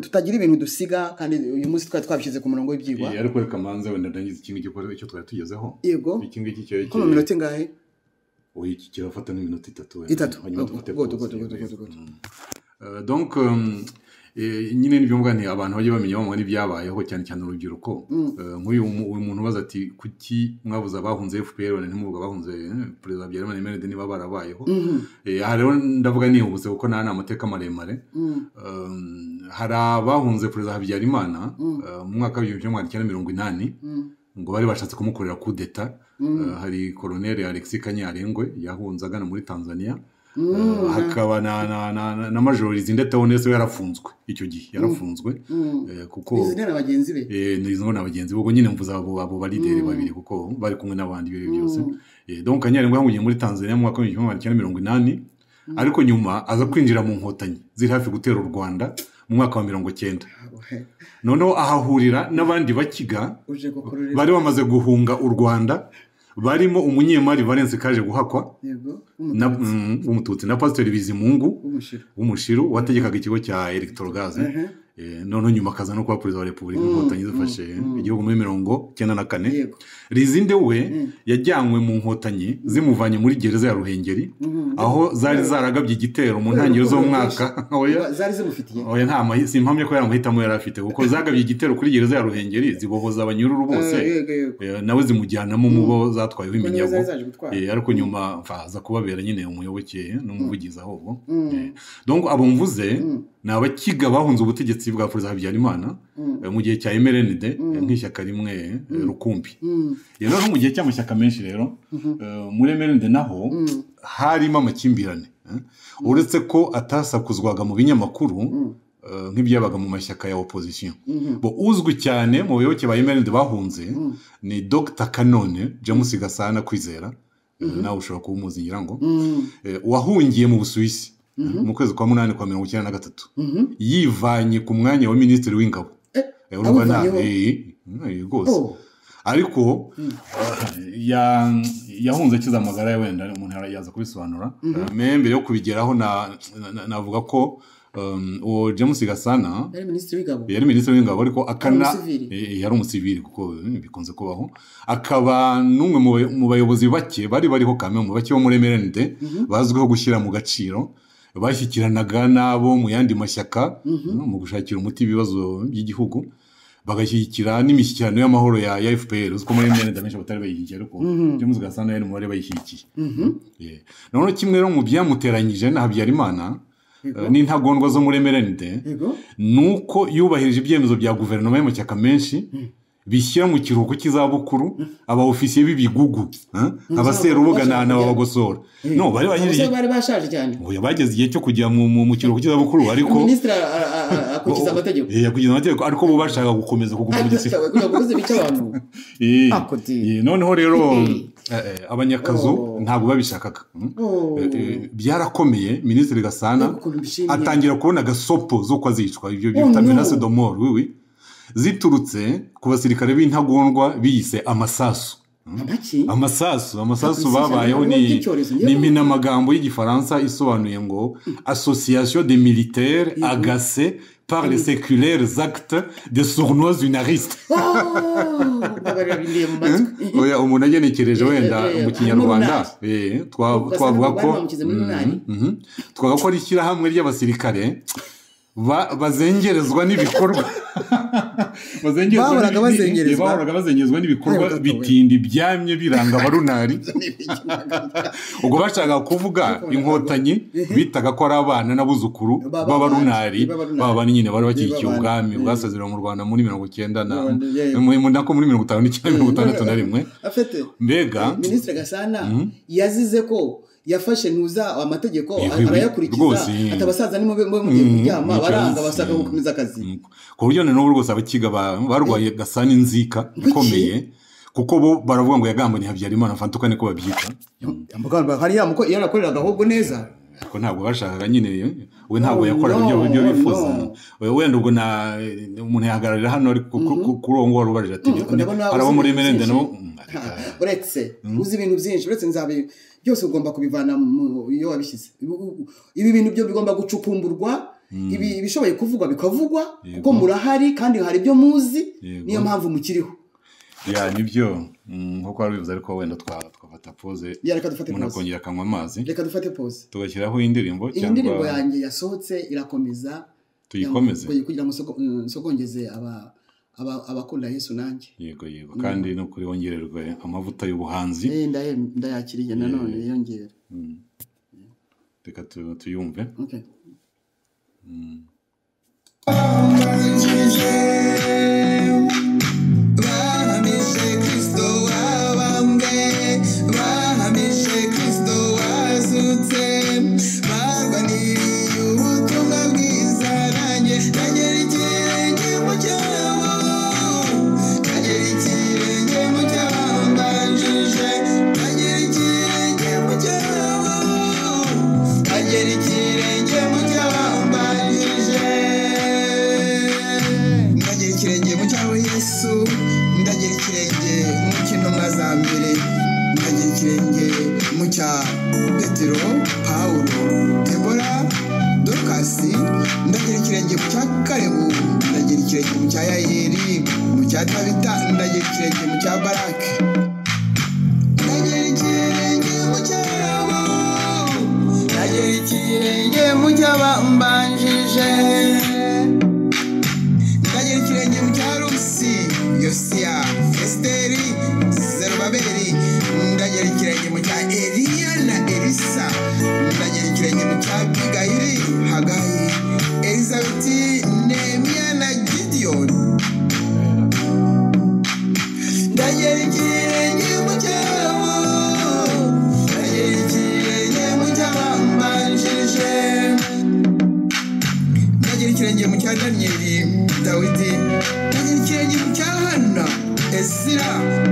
tutagira ibintu dusiga, kandi uyu munsi twari twabishyize ku murongo w'ibyigwa. Ariko reka manze wenda ndangize iki ngiki icyo twari tugezeho. Yego, iki ngiki cyo ko mu minota ingahe? Oya, iki kirafata n'iminota 3 wenda. Itatu. Hanyuma dufate Good, pause. good, good, good, good. Donc nyine nibyo mvuga nti abantu bajye bamenya bamwe n'ibyabayeho, cyane cyane urubyiruko. Nk'uyu uyu muntu ubaza ati kuki mwabuze abahunze FPR wenda ntimuvuga abahunze perezida Habyarimana MRND niba barabayeho. Aha rero ndavuga nihuse kuko nta ni amateka maremare. Hari abahunze perezida Habyarimana mu mwaka w'1980 ngo bari bashatse kumukorera kudeta. Hari koloneli Alexis Kanyarengwe yahunze agana muri Tanzania. Hakaba na Major Lizinde Theoneste, we yarafunzwe icyo gihe, yarafunzwe kuko Izina na bagenzi be. Nizo na bagenzi be. Ubwo nyine mvuze abo balideri babiri kuko bari kumwe n'abandi ibyo byose. Donc Kanyarengwe yahungiye muri Tanzania mu mwaka w'1980, ariko nyuma aza kwinjira mu Nkotanyi ziri hafi gutera u Rwanda mu mwaka wa 90. Noneho ahahurira n'abandi Bakiga Uje gukururira. bari bamaze guhunga u Rwanda, barimo umunyemari Valence Kaje Guhakwa na w'Umututsi na Pasiteri Bizimungu w'Umushiru. w'Umushiru wategekaga ikigo cya Electrogaz. Noneho nyuma akaza no kuba perezida wa Repubulika Inkotanyi zifashe igihugu muri 94. Lizinde we yajyanywe mu Nkotanyi zimuvanye muri gereza ya Ruhengeri, aho zari zaragabye igitero mu ntangiriro z'umwaka. Oya. Zari zimufitiye. Oya, nta simpamya ko yari amahitamo yari afite, kuko zagabye igitero kuri gereza ya Ruhengeri zibohoza abanyururu bose. Yego, yego. Nawe zimujyanamo mu bo zatwayeho Ko niwe iminyago. zari zaje gutwara. Ariko nyuma aza kubabera nyine umuyoboke n'umuvugizi ahubwo. Donc abo mvuze ni Abakiga bahunze ubutegetsi bwa perezida Habyarimana mu gihe cya MRND nk'ishyaka rimwe rukumbi. Rero mu gihe cy'amashyaka menshi rero, muri MRND naho harimo amakimbirane, uretse ko atasakuzwaga mu binyamakuru nk'ibyabaga mu mashyaka ya opposition. Bo uzwi cyane mu bayoboke ba MRND bahunze ni Dr Kanone James Gasana Kwizera. Nawe ushobora kuba umuzi ngira ngo, wahungiye mu Busuwisi mu kwezi kwa munani kwa 93, yivanye ku mwanya wa minisitiri w'ingabo. Urumva Awuvanyeho? Rwose. Ariko yahunze akize amagara ye, wenda umuntu yaza kubisobanura. Mais mbere yo kubigeraho navuga ko uwo James Gasana Yari minisitiri w'ingabo. yari minisitiri w'ingabo, ariko akana Umusivili. Yari umusivili kuko bikunze kubaho, akaba n'umwe mu bayobozi bake bari bariho kame mu bake bo muri MRND bazwiho gushyira mu gaciro, bashyikiranaga n'abo mu yandi mashyaka mu gushakira umuti ibibazo by'igihugu, bagashyigikira n'imishyikirano y'amahoro ya FPR. Uzi ko muri MRND benshi batari bayishyigikiye, ariko James Gasana yari mu bari bayishyigikiye. Yeah. Noneho kimwe rero mu byamuteranyije na Habyarimana n'intagondwa zo muri MRND nuko yubahirije ibyemezo bya guverinoma y'amashyaka menshi bishyira mu kiruhuko cy'izabukuru aba ofisiye b'ibigugu, abaserubuga na Babagosora no bari bagejeje. Abasore bari bashaje cyane. Oya, bageze igihe cyo kujya mu kiruhuko cy'izabukuru, ariko Minisitiri akurikiza amategeko. Yakurikiza amategeko, ariko bo bashaka gukomeza kuguma mu gisirikare. Kugira ngo bakomeze bice abantu. Ako di. Noneho rero Abanyakazu ntabwo babishakaga. Byarakomeye, minisitiri Gasana Mbega ukuntu mbishimiye. atangira kubona agasopo z'uko azicwa, ibyo Oh, bita no. menace de mort, oui, oui, ziturutse ku basirikare b'intagondwa biyise Amasasu. Amaki? Amasasu Ntabwo babayeho ishyano ni ry'icyorezo, ni impinamagambo y'igifaransa isobanuye ngo association des militaires agacés par les séculaires actes de sournois unaristes. Oh, mbabarira, bindiye mu matwi. Oya, umuntu agenekereje wenda mu Kinyarwanda Harimo Ugasanga twavuga ko bari bamushyize muri runari. Twavuga ko ari ishyirahamwe ry'abasirikare bazengerezwa n'ibikorwa bazengerezwa Bahoraga bazengerezwa. Bahoraga bazengerezwa n'ibikorwa Ayo, gato we. bitindi byamye biranga abarunari. Ubwo bashakaga kuvuga Inkotanyi bitaga ko ari abana n'abuzukuru b'abarunari, b'Abarunari. baba nyine bari bashyigikiye B'abana. ubwami bwasezerewe mu Rwanda muri 90 na Yeah. nako muri 59, 61. Afite Mbega Minisitiri Gasana yazize ko yafashe ntuza amategeko Oui, arayakurikiza rwose. ati abasaza nimube mube mugiye kuryama, nicyo baranga azi. bashaka gukomeza akazi. Ku buryo na n'ubu rwose Abakiga barwaye Gasana inzika ikomeye, kuko bo baravuga ngo yagambaniye Habyarimana, fantuka niko babyita. Hariya muko yarakoreraga ahubwo neza. Ariko ntabwo bashakaga nyine, we ntabwo Oh, yakoraga no, ibyo bifuza. no. Wenda ubwo na umuntu yahagararira hano, ariko kuri uwo nguwo wari ubajije ati Ariko ndabona hari abo uzi muri ibintu MRND nabo byinshi. Uretse uzi ibintu byinshi, uretse nzabi byose ugomba kubivana mu iyo wabishyize. Ibi bintu byo bigomba gucukumburwa, ibi ibishoboye kuvugwa bikavugwa, kuko murahari kandi hari ibyo muzi. Yego. Niyo mpamvu mukiriho. Ya, nibyo. Nkuko wari bivuze, ariko wenda twafata pause. Ya, reka dufate umuntu pause. Akongera akanywa amazi. Reka dufate pause. Tugashyiraho indirimbo. Iyi ndirimbo Cyangwa yanjye yasohotse irakomeza. Tuyikomeze. Kugira ngo nsogongeze abakunda Yesu nanjye. Yego, kandi no kuri wongererwe amavuta y'ubuhanzi. Ndayakiriye nanone yongera. Reka tuyumve. Okay. Bambanjije, bahamije Kristo wabambwe, bahamije Kristo wazutse, barwaniriye ubutumwa bwiza. Nanjye nagera ikirenge mu cyabo, nagera ikirenge mu cyabambanjije, nagera ikirenge mu cyabo, nagera ikirenge mu cyabambanjije, ndagera ikirenge mu cyabo Yesu, ndagera ikirenge mu cy'intumwa za mbere, ndagera ikirenge mu cya Petero, Pawulo, Debora, Dorukasi, ndagera ikirenge mu cya Kalebu, ndagera ikirenge mu cya Yayeri, mu cya Tabita, ndagera ikirenge mu cya Barake, ndagera ikirenge mu cyabo, ndagera ikirenge mu cyabambanjije, ndagera ikirenge mu cya Rusi, Yosiya, Esiteri, Zerubabeli, ndagera ikirenge mu cya Eliya na Elisa, ndagera ikirenge mu cya Abigayili, Hagayi, Elizabeti, Nehemiya na Gidiyoni, ndagera ikirenge mu cyabo, ndagera ikirenge mu cyabambanjirije, ndagera ikirenge mu cya Daniyeli, Dawidi, ndagera ikirenge mu cya Hana, Esira,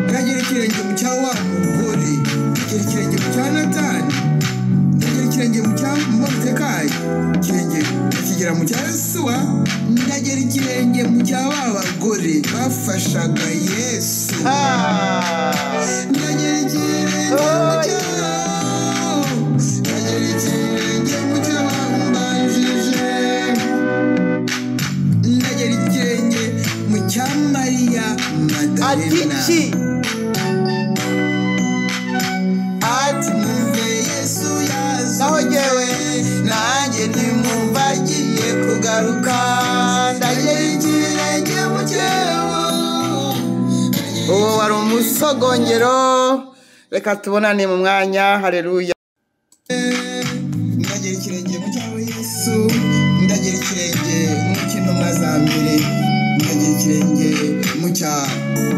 ndagera ikirenge mu cya wa mugore, ndagera ikirenge mu cya Natani, ndagera ikirenge mu cya Moridekayi, ikirenge ndakigera mu cya Yosuwa, ndagera ikirenge mu cya ba bagore bafashaga Yesu, ndagera ikirenge mu cyabo, ndagera ikirenge mu cyabambanjije, ndagera ikirenge mu cya Mariya Ati Madalena. Iki? Ati mwumve Yesu Naho yazutse, jyewe nanjye ntimwumva agiye kugaruka, ndagera ikirenge mu cyabo. Uwo wari umusogongero. Reka tubonane mu mwanya. Hareruya. Ndagera ikirenge mu cyabo Yesu, ndagera ikirenge mu cy'intumwa za mbere, ndagera ikirenge mu cya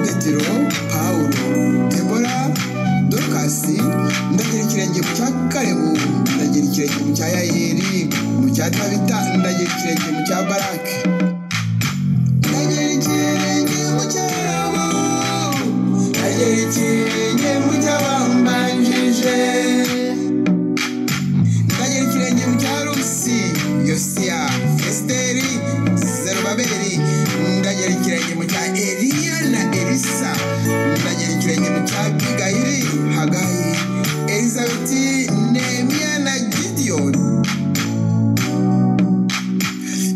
Petero, Pawulo, Debora, Dorukasi, ndagera ikirenge mu cya Kalebu, ndagera ikirenge mu cya Yayeri, mu cya Tabita, ndagera ikirenge mu cya Barake, ndagera ikirenge mu cyabo, ndagera ikirenge mu cyabambanjije, ndagera ikirenge mu cya Rusi, Yosiya, Esiteri, Zerubabeli, ndagera ikirenge mu cya Eliya na Elisa, ndagera ikirenge mu cya Abigayili, Hagayi, Elizabeti, Nehemiya na Gidiyoni,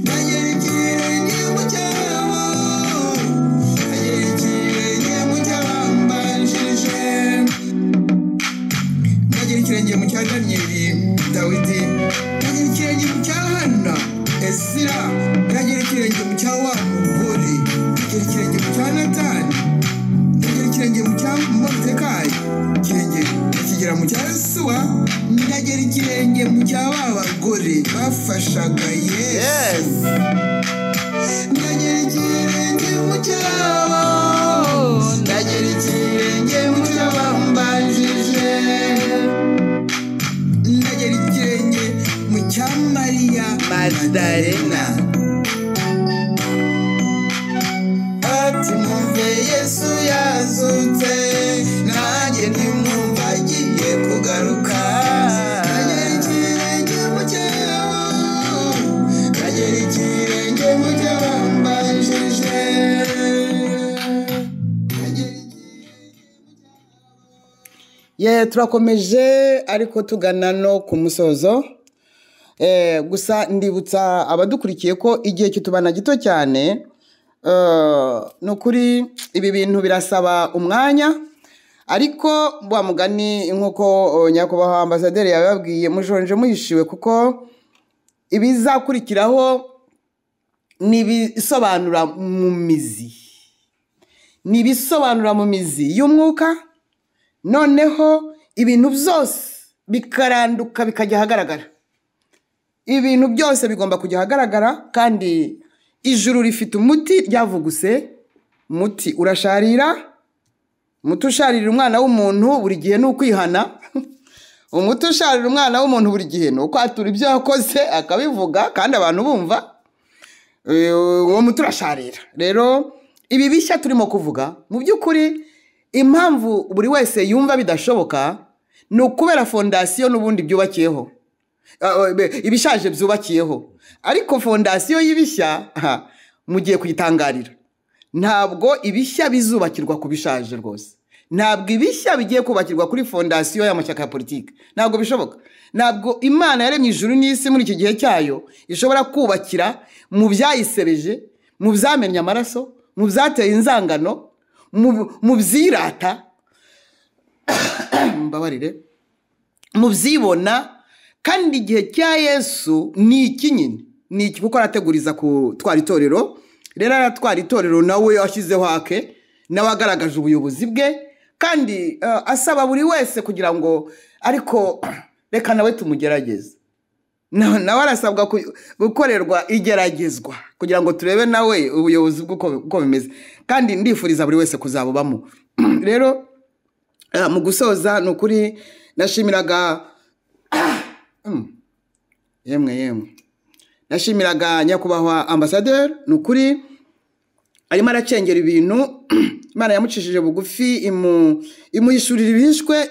ndagera ikirenge mu cyabo, ndagera ikirenge mu cyabambanjirije, ndagera ikirenge mu cya Daniyeli, Dawidi, ndagera ikirenge mu cya Hana, Esira, ndagera ikirenge mu cya wa mugore, ndagera ikirenge mu cya Natani, ndagera ikirenge mu cya Moridekayi, ikirenge ndakigera mu cya Yosuwa, ndagera ikirenge mu cya ba bagore bafashaga Yesu, ndagera ikirenge mu cyabo, ndagera ikirenge mu cyabambanjije, ndagera ikirenge mu cya Mariya Madalena. Ati mwumve Yesu yazutse, nanjye ntimwumva agiye kugaruka, ndagera ikirenge mu cyabo, ndagera ikirenge mu cyabambanjije, ndagera Ye, turakomeje ariko tugana no ku musozo. Gusa ndibutsa abadukurikiye ko igihe kitubana gito cyane. Ni ukuri ibi bintu birasaba umwanya, ariko wa mugani nk'uko nyakubahwa ambasaderi yababwiye, mushonje muhishiwe, kuko ibizakurikiraho ni ibisobanura mu mizi, ni ibisobanura mu mizi y'umwuka, noneho ibintu byose bikaranduka bikajya ahagaragara. Ibintu byose bigomba kujya ahagaragara, kandi ijuru rifite umuti ryavuguse, umuti urasharira, umuti usharira umwana w'umuntu buri gihe ni ukwihana, umuti usharira umwana w'umuntu buri gihe ni ukwatura ibyo yakoze akabivuga kandi abantu bumva, uwo muti urasharira. Rero ibi bishya turimo kuvuga, mu by'ukuri impamvu buri wese yumva bidashoboka ni ukubera fondasiyo n'ubundi byubakiyeho, ibishaje byubakiyeho, ariko fondasiyo y'ibishya mugiye kuyitangarira. Ntabwo ibishya bizubakirwa ku bishaje rwose, ntabwo ibishya bigiye kubakirwa kuri fondasiyo y'amashyaka ya politiki, ntabwo bishoboka. Ntabwo Imana yaremye ijuru n'isi muri iki gihe cyayo ishobora kubakira mu byayisebeje, mu byamennye amaraso, mu byateye inzangano, mu byirata, mbabarire, mu byibona. Kandi igihe cya Yesu ni iki nyine, ni iki, kuko arateguriza gutwara itorero. Rero aratwara itorero nawe ashyizeho ake, nawe agaragaje ubuyobozi bwe, kandi asaba buri wese kugira ngo ariko reka nawe tumugerageze, nawe arasabwa gukorerwa igeragezwa kugira ngo turebe nawe ubuyobozi bw'uko bimeze, kandi ndifuriza buri wese kuzabubamo. Rero mu gusoza ni ukuri nashimiraga yemwe nashimiraga nyakubahwa ambasaderi, ni ukuri arimo aracengera ibintu. Imana yamucishije bugufi, imuhishurira ibihishwe,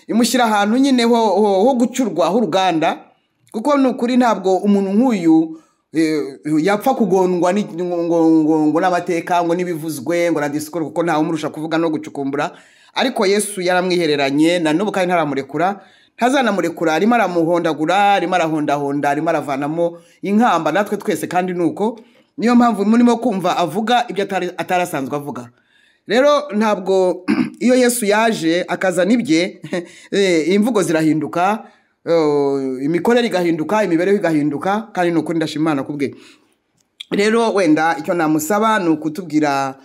imushyira ahantu nyine ho gucurwa h'uruganda, kuko ni ukuri ntabwo umuntu nk'uyu yapfa kugondwa ngo n'amateka, ngo n'ibivuzwe, ngo na disikuru, kuko ntawe umurusha kuvuga no gucukumbura. Ariko Yesu yaramwihereranye na n'ubu kandi ntaramurekura, ntazanamurekura, arimo aramuhondagura, arimo arahondahonda, arimo aravanamo inkamba natwe twese. Kandi nuko niyo mpamvu murimo kumva avuga ibyo atarasanzwe avuga. Rero ntabwo iyo Yesu yaje akazana ibye, imvugo zirahinduka, imikorere igahinduka, imibereho igahinduka, kandi ni ukuri ndashima Imana kubwe. Rero wenda icyo namusaba ni ukutubwira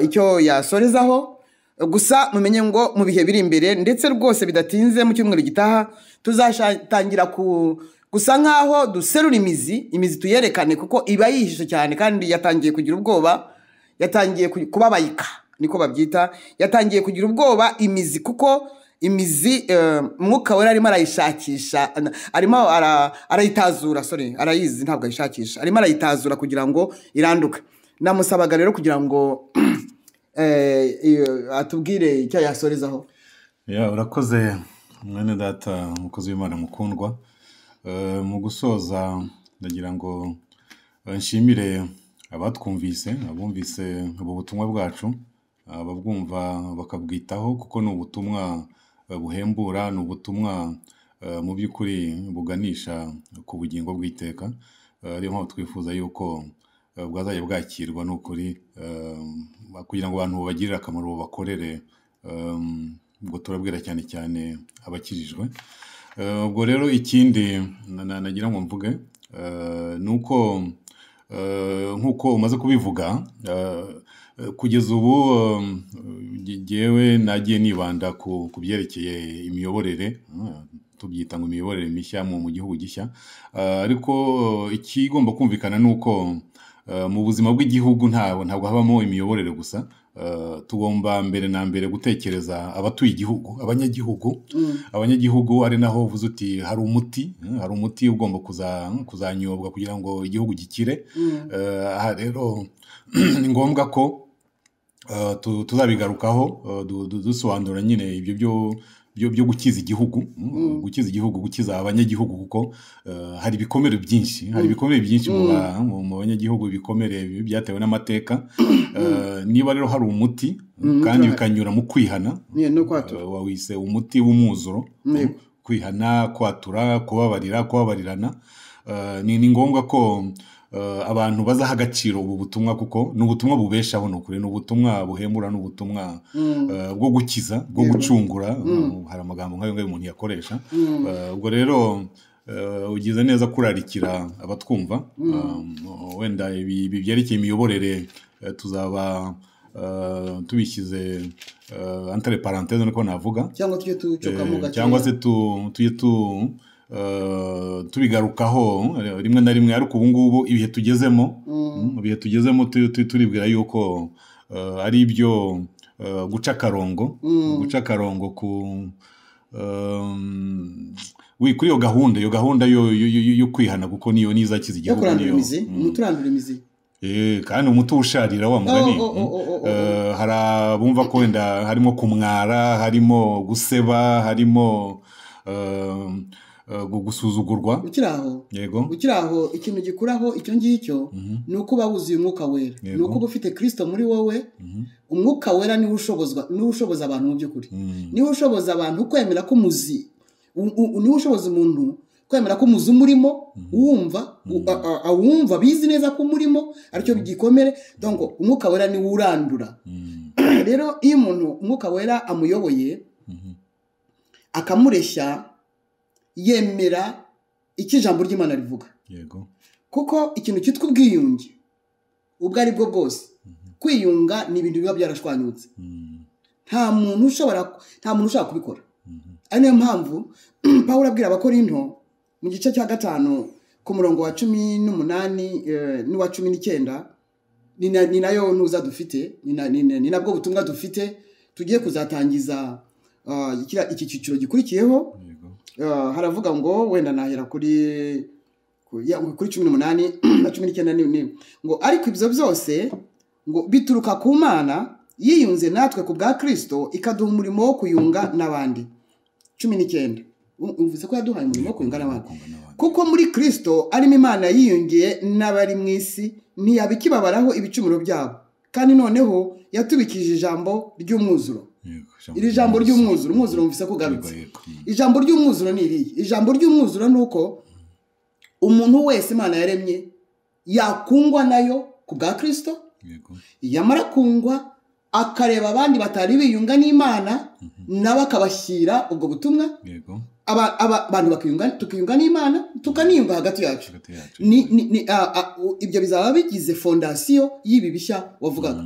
icyo yasorezaho. Gusa mumenye ngo mu bihe biri imbere, ndetse rwose bidatinze mu cyumweru gitaha, tuzatangira gusa nkaho duserura imizi tuyerekane, kuko iba yihishe cyane kandi yatangiye kugira ubwoba, yatangiye kubabayika, niko babyita, yatangiye kugira ubwoba imizi, kuko imizi Mwuka Wera arimo arayishakisha, arimo arayitazura, sorry, arayizi ntabwo ayishakisha, arimo arayitazura kugira ngo iranduke. Namusabaga rero kugira ngo atubwire icyo yasorezaho. Urakoze mwene data, umukozi w'Imana mukundwa. Mu gusoza ndagira ngo nshimire abatwumvise, abumvise ubu butumwa bwacu, ababwumva bakabwitaho, kuko ni ubutumwa buhembura, ni ubutumwa mu by'ukuri buganisha ku bugingo bw'iteka. Ariyo mpamvu twifuza yuko bwazajya bwakirwa n'ukuri, kugira ngo abantu babagirire akamaro, babakorere. Ubwo turabwira cyane cyane abakijijwe. Ubwo rero ikindi nagira ngo mvuge ni uko nk'uko umaze kubivuga, kugeza ubu jyewe nagiye nibanda ku byerekeye imiyoborere, tubyita ngo imiyoborere mishya mu gihugu gishya. Ariko ikigomba kumvikana ni uko mu buzima bw'igihugu ntabwo habamo imiyoborere gusa. Tugomba mbere na mbere gutekereza abatuye igihugu, abanyagihugu. Abanyagihugu ari naho uvuze uti hari umuti, hari umuti ugomba kuzanyobwa kugira ngo igihugu gikire. Aha rero ni ngombwa ko tuzabigarukaho, dusobanura nyine ibyo byo gukiza igihugu, gukiza igihugu, gukiza abanyagihugu, kuko hari ibikomere byinshi, hari ibikomere byinshi mu banyagihugu, ibikomere byatewe n'amateka. Niba rero hari umuti kandi bikanyura mu kwihana, wawise umuti w'umwuzuro, kwihana, kwatura, kubabarira, kubabarirana, ni ngombwa ko abantu bazaha agaciro ubu butumwa, kuko ni ubutumwa bubeshaho, ni ukuri, ni ubutumwa buhembura, ni ubutumwa bwo gukiza, bwo gucungura. Hari amagambo nk'ayo ngayo umuntu yakoresha. Ubwo rero ugize neza kurarikira abatwumva. Wenda ibi byerekeye imiyoborere tuzaba tubishyize entre parenthèse, niko navuga, cyangwa tujye tucokamo gakeya, cyangwa se tujye tubigarukaho rimwe na rimwe. Ariko ubu ngubu ibihe tugezemo, turibwira yuko ari ibyo guca akarongo ku kuri iyo gahunda yo kwihana, kuko niyo nizakiza igihugu, niyo umuturandura imizi. Kandi umuti usharira wa mugani. Hari abumva ko wenda harimo kumwara, harimo guseba, harimo gusuzugurwa. Yego, ukiri aho ikintu gikuraho icyo ngicyo ni uko uba wuzuye umwuka wera, ni uko uba ufite Kristo muri wowe. Umwuka wera niwe ushobozwa, niwe ushoboza abantu mu by'ukuri, niwe ushoboza abantu kwemera ko umuzi, niwe ushoboza umuntu kwemera ko umuzi umurimo, uwumva awumva bizi neza ko umurimo aricyo gikomere. Donc umwuka wera niwe urandura. Rero iyo umuntu umwuka wera amuyoboye akamureshya, yemera icyo ijambo ry'Imana rivuga. Yego, kuko ikintu cyitwa ubwiyunge ubwo ari bwo bwose, kwiyunga ni ibintu biba byarashwanyutse. Nta muntu ushobora kubikora. Ari niyo mpamvu Pawulo abwira Abakorinto mu gice cya 5 ku murongo wa 18 n'uwa 19, ni nayo ntuza dufite, ni nabwo butumwa dufite tugiye kuzatangiza iki cyiciro gikurikiyeho. Haravuga ngo wenda nahera kuri 18 na 19 ngo ariko ibyo byose ngo bituruka ku Mana yiyunze natwe ku bwa Kristo, ikaduha umurimo wo kuyunga n'abandi. 19 umvise ko yaduhaye umurimo wo kuyunga n'abandi, kuko muri Kristo arimo Imana yiyungiye n'abari mu isi, ntiyabikibabaraho ibicumuro byabo, kandi noneho yatubikije ijambo ry'umwuzuro. Iri jambo ry'umwuzuro, umwuzuro mvise ko ugarutse. Ijambo ry'umwuzuro ni iriya. Ijambo ry'umwuzuro ni uko umuntu wese Imana yaremye yakungwa nayo ku bwa Kristo, yamara kungwa akareba abandi batari biyunga n'Imana, nabo akabashyira ubwo butumwa, abantu bakiyunga, tukiyunga n'Imana, tukaniyunga hagati yacu. Ibyo bizaba bigize fondasiyo y'ibi bishya wavugaga.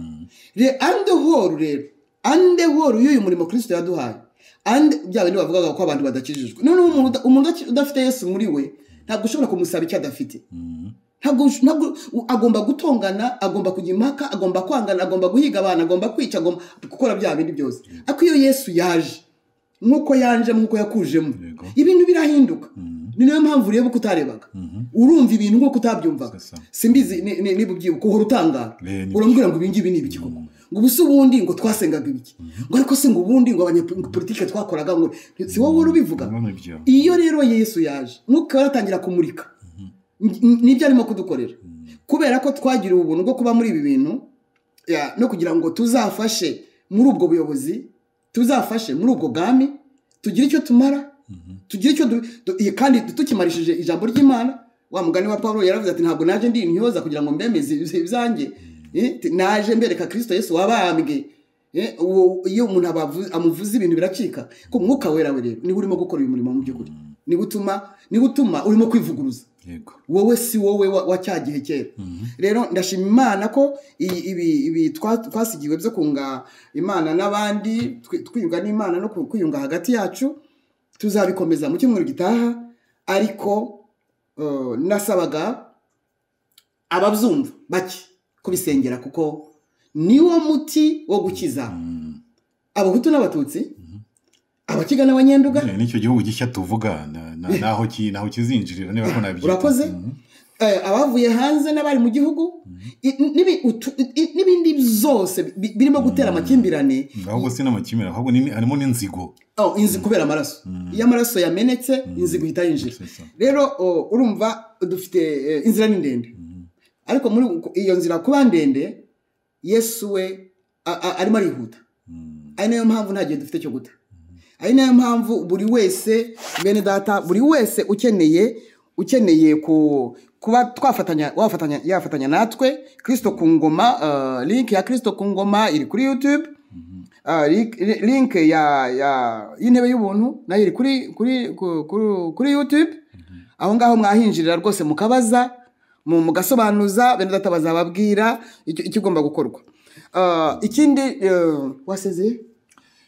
Ande horo rero, ande horo y'uyu murimo Kristo yaduhaye, ande bya bindi bavugaga ko abantu badakijijwe. None umuntu udafite Yesu muri we ntabwo ushobora kumusaba icyo adafite. Ntabwo agomba gutongana, agomba kujya impaka, agomba kwangana, agomba guhiga abantu, agomba kwica, agomba gukora bya bindi byose. Ariko iyo Yesu yaje, nk'uko yanje, nk'uko yakujemo, ibintu birahinduka. Ni nayo mpamvu ureba uko utarebaga, urumva ibintu nk'uko utabyumvaga. Simbizi niba ubyibuka, uhora utangara, urambwira ngo ibi ngibi ni ibiki koko, ngo ubu se ubundi ngo twasengaga ibiki, ngo ariko se ngo ubundi ngo abanyepolitike twakoraga, ngo si wowe wari ubivuga. Iyo rero Yesu yaje, nk'uko aratangira kumurika nibyo arimo kudukorera, kubera ko twagiriwe ubuntu bwo kuba muri ibi bintu, no kugira ngo tuzafashe muri ubwo buyobozi, tuzafashe muri ubwo bwami, tugire icyo tumara, tugire icyo kandi tukimarishije ijambo ry'Imana. Wa mugani wa Pawulo yaravuze ati ntabwo naje ndi intyoza kugira ngo mbemeze ibyanjye, naje mbereka Kristo Yesu wabambwe. Iyo umuntu amuvuze ibintu biracika. Ko umwuka wera we rero niwe urimo gukora uyu murimo mu by'ukuri, niwe utuma urimo kwivuguruza. Wowe si wowe wa cya gihe kera. Rero ndashima Imana ko ibi twasigiwe byo kunga Imana n'abandi, twiyunga n'Imana no kwiyunga hagati yacu, tuzabikomeza mu cyumweru gitaha. Ariko nasabaga ababyumva bake kubisengera, kuko niwo muti wo gukiza Abahutu n'Abatutsi, Abakiga n'Abanyenduga. Nicyo gihugu gishya tuvuga naho naho kizinjirira niba ko nabyita. Urakoze. Abavuye hanze n'abari mu gihugu, n'ibindi byose birimo gutera amakimbirane. Ahubwo si n'amakimbirane, ahubwo harimo n'inzigo. Inzigo kubera amaraso. Iyo amaraso yamenetse, inzigo ihita yinjira. Rero urumva dufite inzira ni ndende. Ariko muri iyo nzira kuba ndende, Yesu we arimo arihuta. Ari nayo mpamvu nta gihe dufite cyo guta. Ari nayo mpamvu buri wese, bene data, buri wese ukeneye Ukeneye kuba twafatanya, wafatanya, yafatanya natwe Kristo ku Ngoma, link ya Kristo ku Ngoma iri kuri YouTube. Link ya y'intebe y'ubuntu nayo iri kuri YouTube. Aho ngaho mwahinjirira rwose, mukabaza, mugasobanuza, bene data bazababwira ikigomba gukorwa. Ikindi, wasezeye?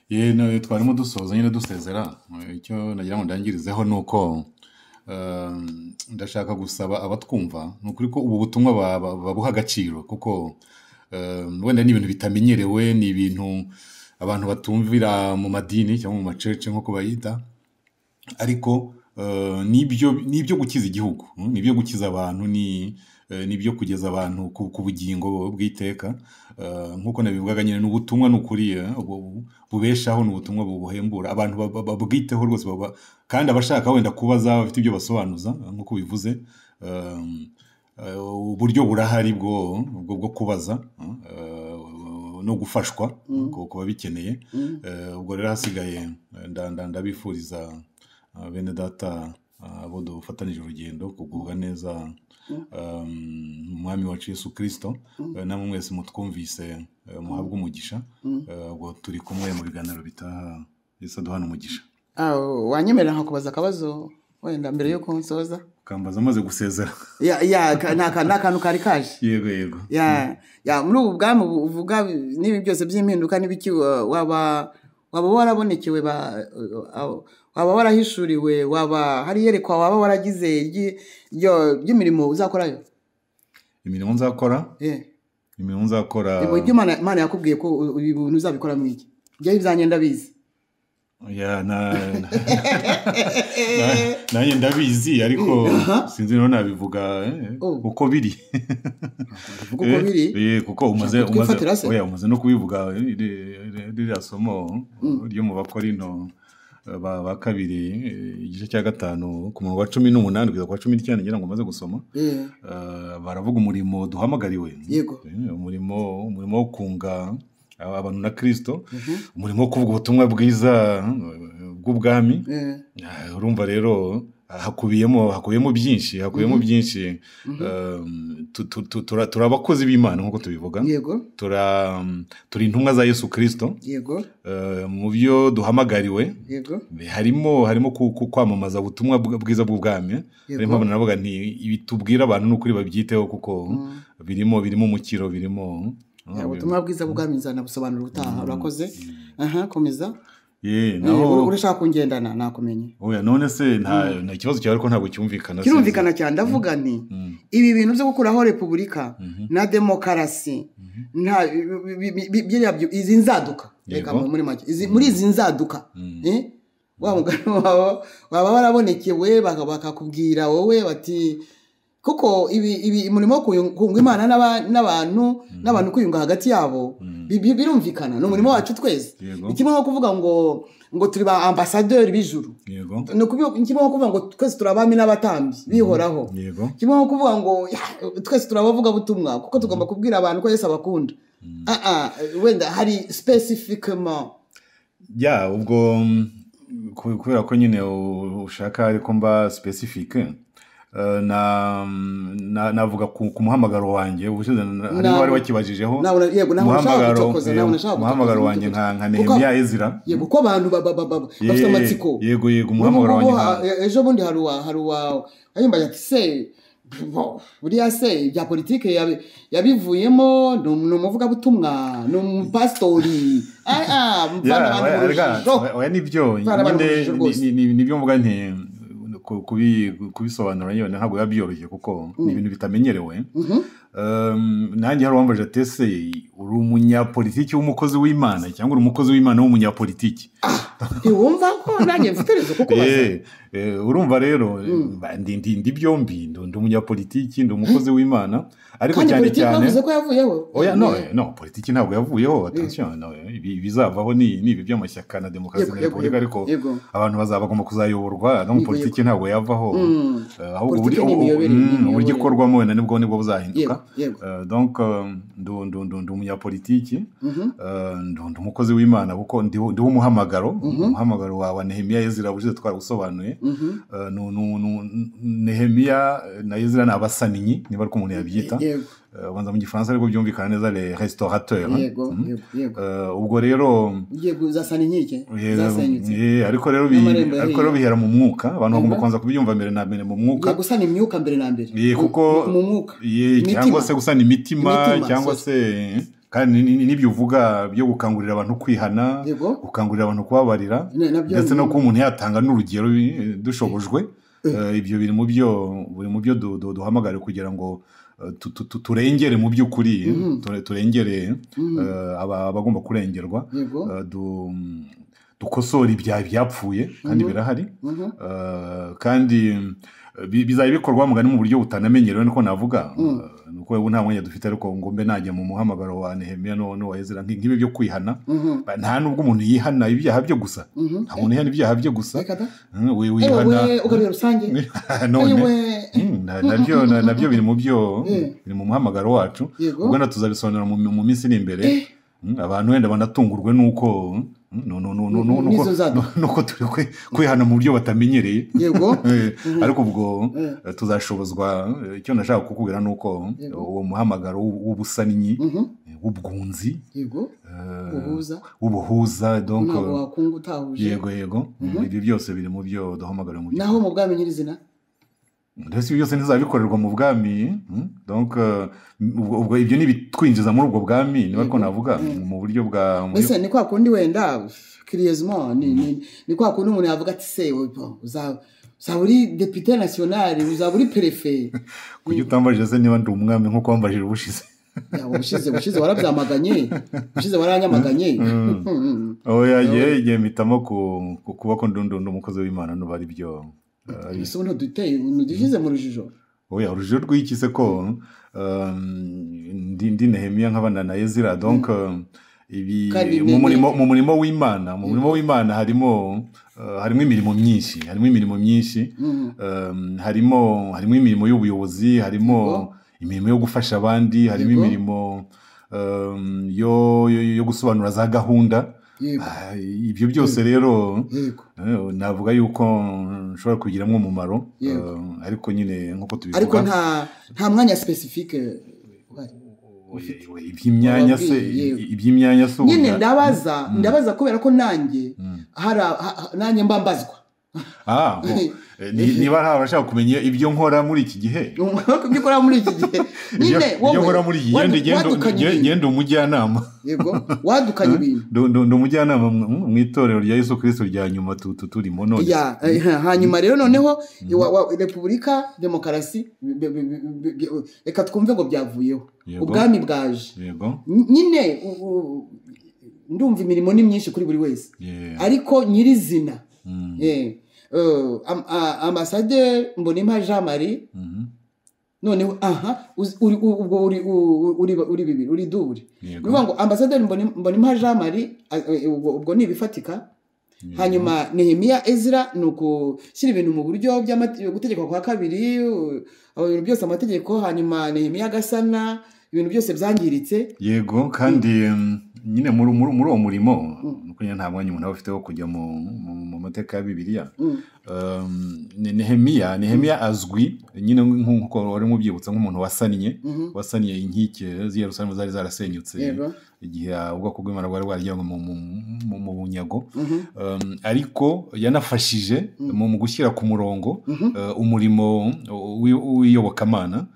Ye, no, twarimo dusoza nyine, dusezera. Icyo nagira ngo ndangirizeho ni uko ndashaka gusaba abatwumva, ni ukuri ko ubu butumwa babuha agaciro, kuko wenda ni ibintu bitamenyerewe, ni ibintu abantu batumvira mu madini cyangwa mu macece nk'uko bayita, ariko nibyo gukiza igihugu, nibyo gukiza abantu, nibyo kugeza abantu ku bugingo bw'iteka. Nk'uko nabivugaga nyine, ni ubutumwa, ni ukuri, bubeshaho, ni ubutumwa buhembura abantu, babwiteho rwose, kandi abashaka wenda kubaza, bafite ibyo basobanuza, nk'uko bivuze, uburyo burahari bwo kubaza no gufashwa ku babikeneye. Ubwo rero hasigaye ndabifuriza, bene data, abo dufatanije urugendo, kugubwa neza Umwami wacu Yesu Kirisito. Namwe mwese mutwumvise, muhabwe umugisha. Ubwo turi kumwe mu biganiro bitaha. Yesu aduhana umugisha. Wanyemerera nkakubaza akabazo wenda mbere yuko nsoza? Ukambaza amaze gusezera? Ya, ni akantu kari kaje. Yego yego. Ya, muri ubu bwami uvuga n'ibi byose by'impinduka n'ibiki, waba warabonekewe, waba warahishuriwe, waba hari iyerekwa waba waragize ry'imirimo uzakorayo? Imirimo nzakora? Imirimo nzakora. Ibyo Imana yakubwiye ko ibi bintu uzabikora mu iki? Njyewe ibyanjye ndabizi. Ya, nanjye ndabizi, ariko sinzi niba nabivuga uko biri. Uko biri? Kuko umaze oya, umaze no kubivuga ririya somo ryo mu Bakorinto ba kabiri, igice cya 5 ku murongo wa 18 kugeza ku wa 19, ngira ngo umaze gusoma. Baravuga umurimo duhamagariwe. Umurimo wo kunga abantu na Kristo, umurimo wo kuvuga ubutumwa bwiza bw'ubwami. Urumva rero hakubiyemo byinshi, hakubiyemo byinshi. Turi abakozi b'Imana nk'uko tubivuga. Turi intumwa za Yesu Kristo. Mu byo duhamagariwe harimo kwamamaza ubutumwa bwiza bw'ubwami. Harimo mpamvu navuga nti ibi tubwira abantu ni ukuri babyiteho, kuko birimo umukiro, birimo ubutumwa bwiza bw'ubwami. Nzanabusobanura ubutaha. Urakoze. Aha, komeza. Urashaka kungendana nakumenye. Oya, none se nta kibazo cyawe, ariko ntabwo cyumvikana. Kirumvikana cyane. Ndavuga nti ibi bintu byo gukuraho repubulika na demokarasi, nta izi nzaduka, reka muri make, muri izi nzaduka, wa mugani waba warabonekewe bakakubwira wowe bati, kuko ibi umurimo wo kunga Imana n'abantu, n'abantu kwiyunga hagati yabo, birumvikana, ni umurimo wacu twese. Kimwe nko kuvuga ngo turi ba ambasaderi b'ijuru, kimwe nko kuvuga ngo twese turi abami n'abatambyi bihoraho, kimwe nko kuvuga ngo twese turi abavugabutumwa, kuko tugomba kubwira abantu ko Yesu abakunda. Wenda hari specifiquement. Ya, ubwo kubera ko nyine ushaka ariko mba specifique, navuga ku muhamagaro wanjye ubushize harimo wari wakibajijeho. Umuhamagaro wanjye nka Nehemiya Ezra. Yego, ko abantu bafite amatsiko. Yego yego, umuhamagaro wanjye ejo bundi hari uwa ayimbaye ati se buriya se ibya politike yabivuyemo, ni umuvugabutumwa, ni umupasitori. Oya, nibyo nibyo mvuga nti kubisobanura nyine ntabwo biba byoroshye, kuko ni ibintu bitamenyerewe. Nanjye hari uwambaje ati ese uri umunyapolitiki w'umukozi w'Imana cyangwa uri umukozi w'Imana w'umunyapolitiki? Ntiwumva ko nanjye mfite rezo kukubaza? Urumva rero ndi byombi, ndi umunyapolitiki, ndi umukozi w'Imana, ariko cyane cyane bavuze ko yavuyeho. Oya, no, politiki ntabwo yavuyeho, attention, ibizavaho ni ibi by'amashyaka na demokarasi na repubulika, ariko abantu bazaba bagomba kuzayoborwa no politiki ntabwo yavaho, ahubwo uburyo ikorwamo wenda nibwo buzahinduka. Donc ndi umunyapolitiki, ndi umukozi w'Imana, kuko ndiho umuhamagaro wa Nehemiya Ezra ubushize twarawusobanuye. Nehemiya na Ezra ni abasaninyi, niba ariko umuntu yabyita. Ubanza mu gifaransa ariko byumvikana neza, les restaurateurs. Ubwo rero ugiye kuzasana inkike zasenyutse. Ariko rero bihera mu mwuka, abantu bagomba kubanza kubyumva mbere na mbere mu mwuka. Ugiye gusana imyuka mbere na mbere. Kuko mu mwuka. Cyangwa se gusana imitima, cyangwa se kandi n'ibyo uvuga byo gukangurira abantu kwihana, gukangurira abantu kubabarira, ndetse no kuba umuntu yatanga n'urugero dushobojwe. Ibyo biri mu byo duhamagara kugira ngo turengere mu by'ukuri, turengere abagomba kurengerwa, dukosora ibyaha byapfuye kandi birahari, kandi bizaba bikorwa mugani mu buryo butanamenyerewe, niko navuga. Nuko ubu nta mwanya dufite, ariko ngo mbe najya mu muhamagaro wa Nehemiya n'uwa Ezra nk'ibi byo kwihana. Nta nubwo umuntu yihana ibyaha byo gusa, nta muntu yihana ibyaha byo gusa, wihana ukareba rusange. None nabyo biri mu byo biri mu muhamagaro wacu. Ubwo na tuzabisobanura mu minsi iri imbere, abantu wenda banatungurwe nuko nuko turi kwihana mu buryo batamenyereye. Ariko ubwo tuzashobozwa. Icyo nashaka kukubwira ni uko uwo muhamagaro w'ubusaninyi, w'ubwunzi, w'ubuhuza, yego ibyo byose biri mu byo duhamagara mu naho mu bwami nyirizina. Ndetse ibyo byose ntizabikorerwa mu bwami. Donc ubwo ibyo ni bitwinjiza muri ubwo bwami, niba ariko navuga mu buryo bwa mbese ni kwa kundi wenda curieusement ni kwa kundi umuntu yavuga ati se uzaba uri député national, uzaba uri préfet. Kuki utambajije se niba ndi umwami nkuko wambajije ubushize? Ubushize warabyamaganye, ubushize waranyamaganye. Oya, ye mpitamo kuba ko ndi umukozi w'Imana nuba ari byo. Ese ubu ntudushyize mu rujijo? Oya, urujijo rw'iki se ko ndi Nehemiya nk'abana na Ezra. Donc ibi mu murimo w'Imana, mu murimo w'Imana harimo imirimo myinshi, harimo imirimo y'ubuyobozi, harimo imirimo yo gufasha abandi, harimo imirimo yo gusobanura za gahunda. Ibyo byose rero navuga yuko nshobora kugiramo umumaro, ariko nyine nkuko tubivuga, ariko nta mwanya specifique iby'imyanya se, iby'imyanya se nyine ndabaza kubera ko nanjye hari nanjye mbambazwa. Niba hari abashaka kumenya ibyo nkora muri iki gihe, ibyo ukora muri iki gihe nyine wowe nkora muri iki gihe, ngende umujyanama. Yego, wadukanye ibintu. Ndi umujyanama mu itorero rya Yesu Kristo rya nyuma turimo none. Hanyuma rero noneho Repubulika demokarasi, reka twumve ngo byavuyeho, ubwami bwaje. Nyine ndumva imirimo ni myinshi kuri buri wese, ariko nyirizina Ambassadeur Mbonimpa Jean Marie, noneho ubwo uri bibiri, uri duburi. Bivuga ngo Ambassadeur Mbonimpa Jean Marie ubwo ni ibifatika. Hanyuma Nehemiya Ezra ni ukushyira ibintu mu buryo gutegekwa kwa kabiri, ibintu byose amategeko. Hanyuma Nehemiya agasana ibintu byose byangiritse. Yego, kandi nyine muri uwo murimo nuko nyine nta mwanya umuntu aba afite wo kujya mu mateka ya Bibiliya. Nehemiya azwi nyine nk'uko wari mubyibutsa nk'umuntu wasaniye inkike z'i Yerusalemu zari zarasenyutse igihe ubwoko bw'Imana bwari bwarajyanywe mu bunyago. Ariko yanafashije mu gushyira ku murongo umurimo w'iyobokamana,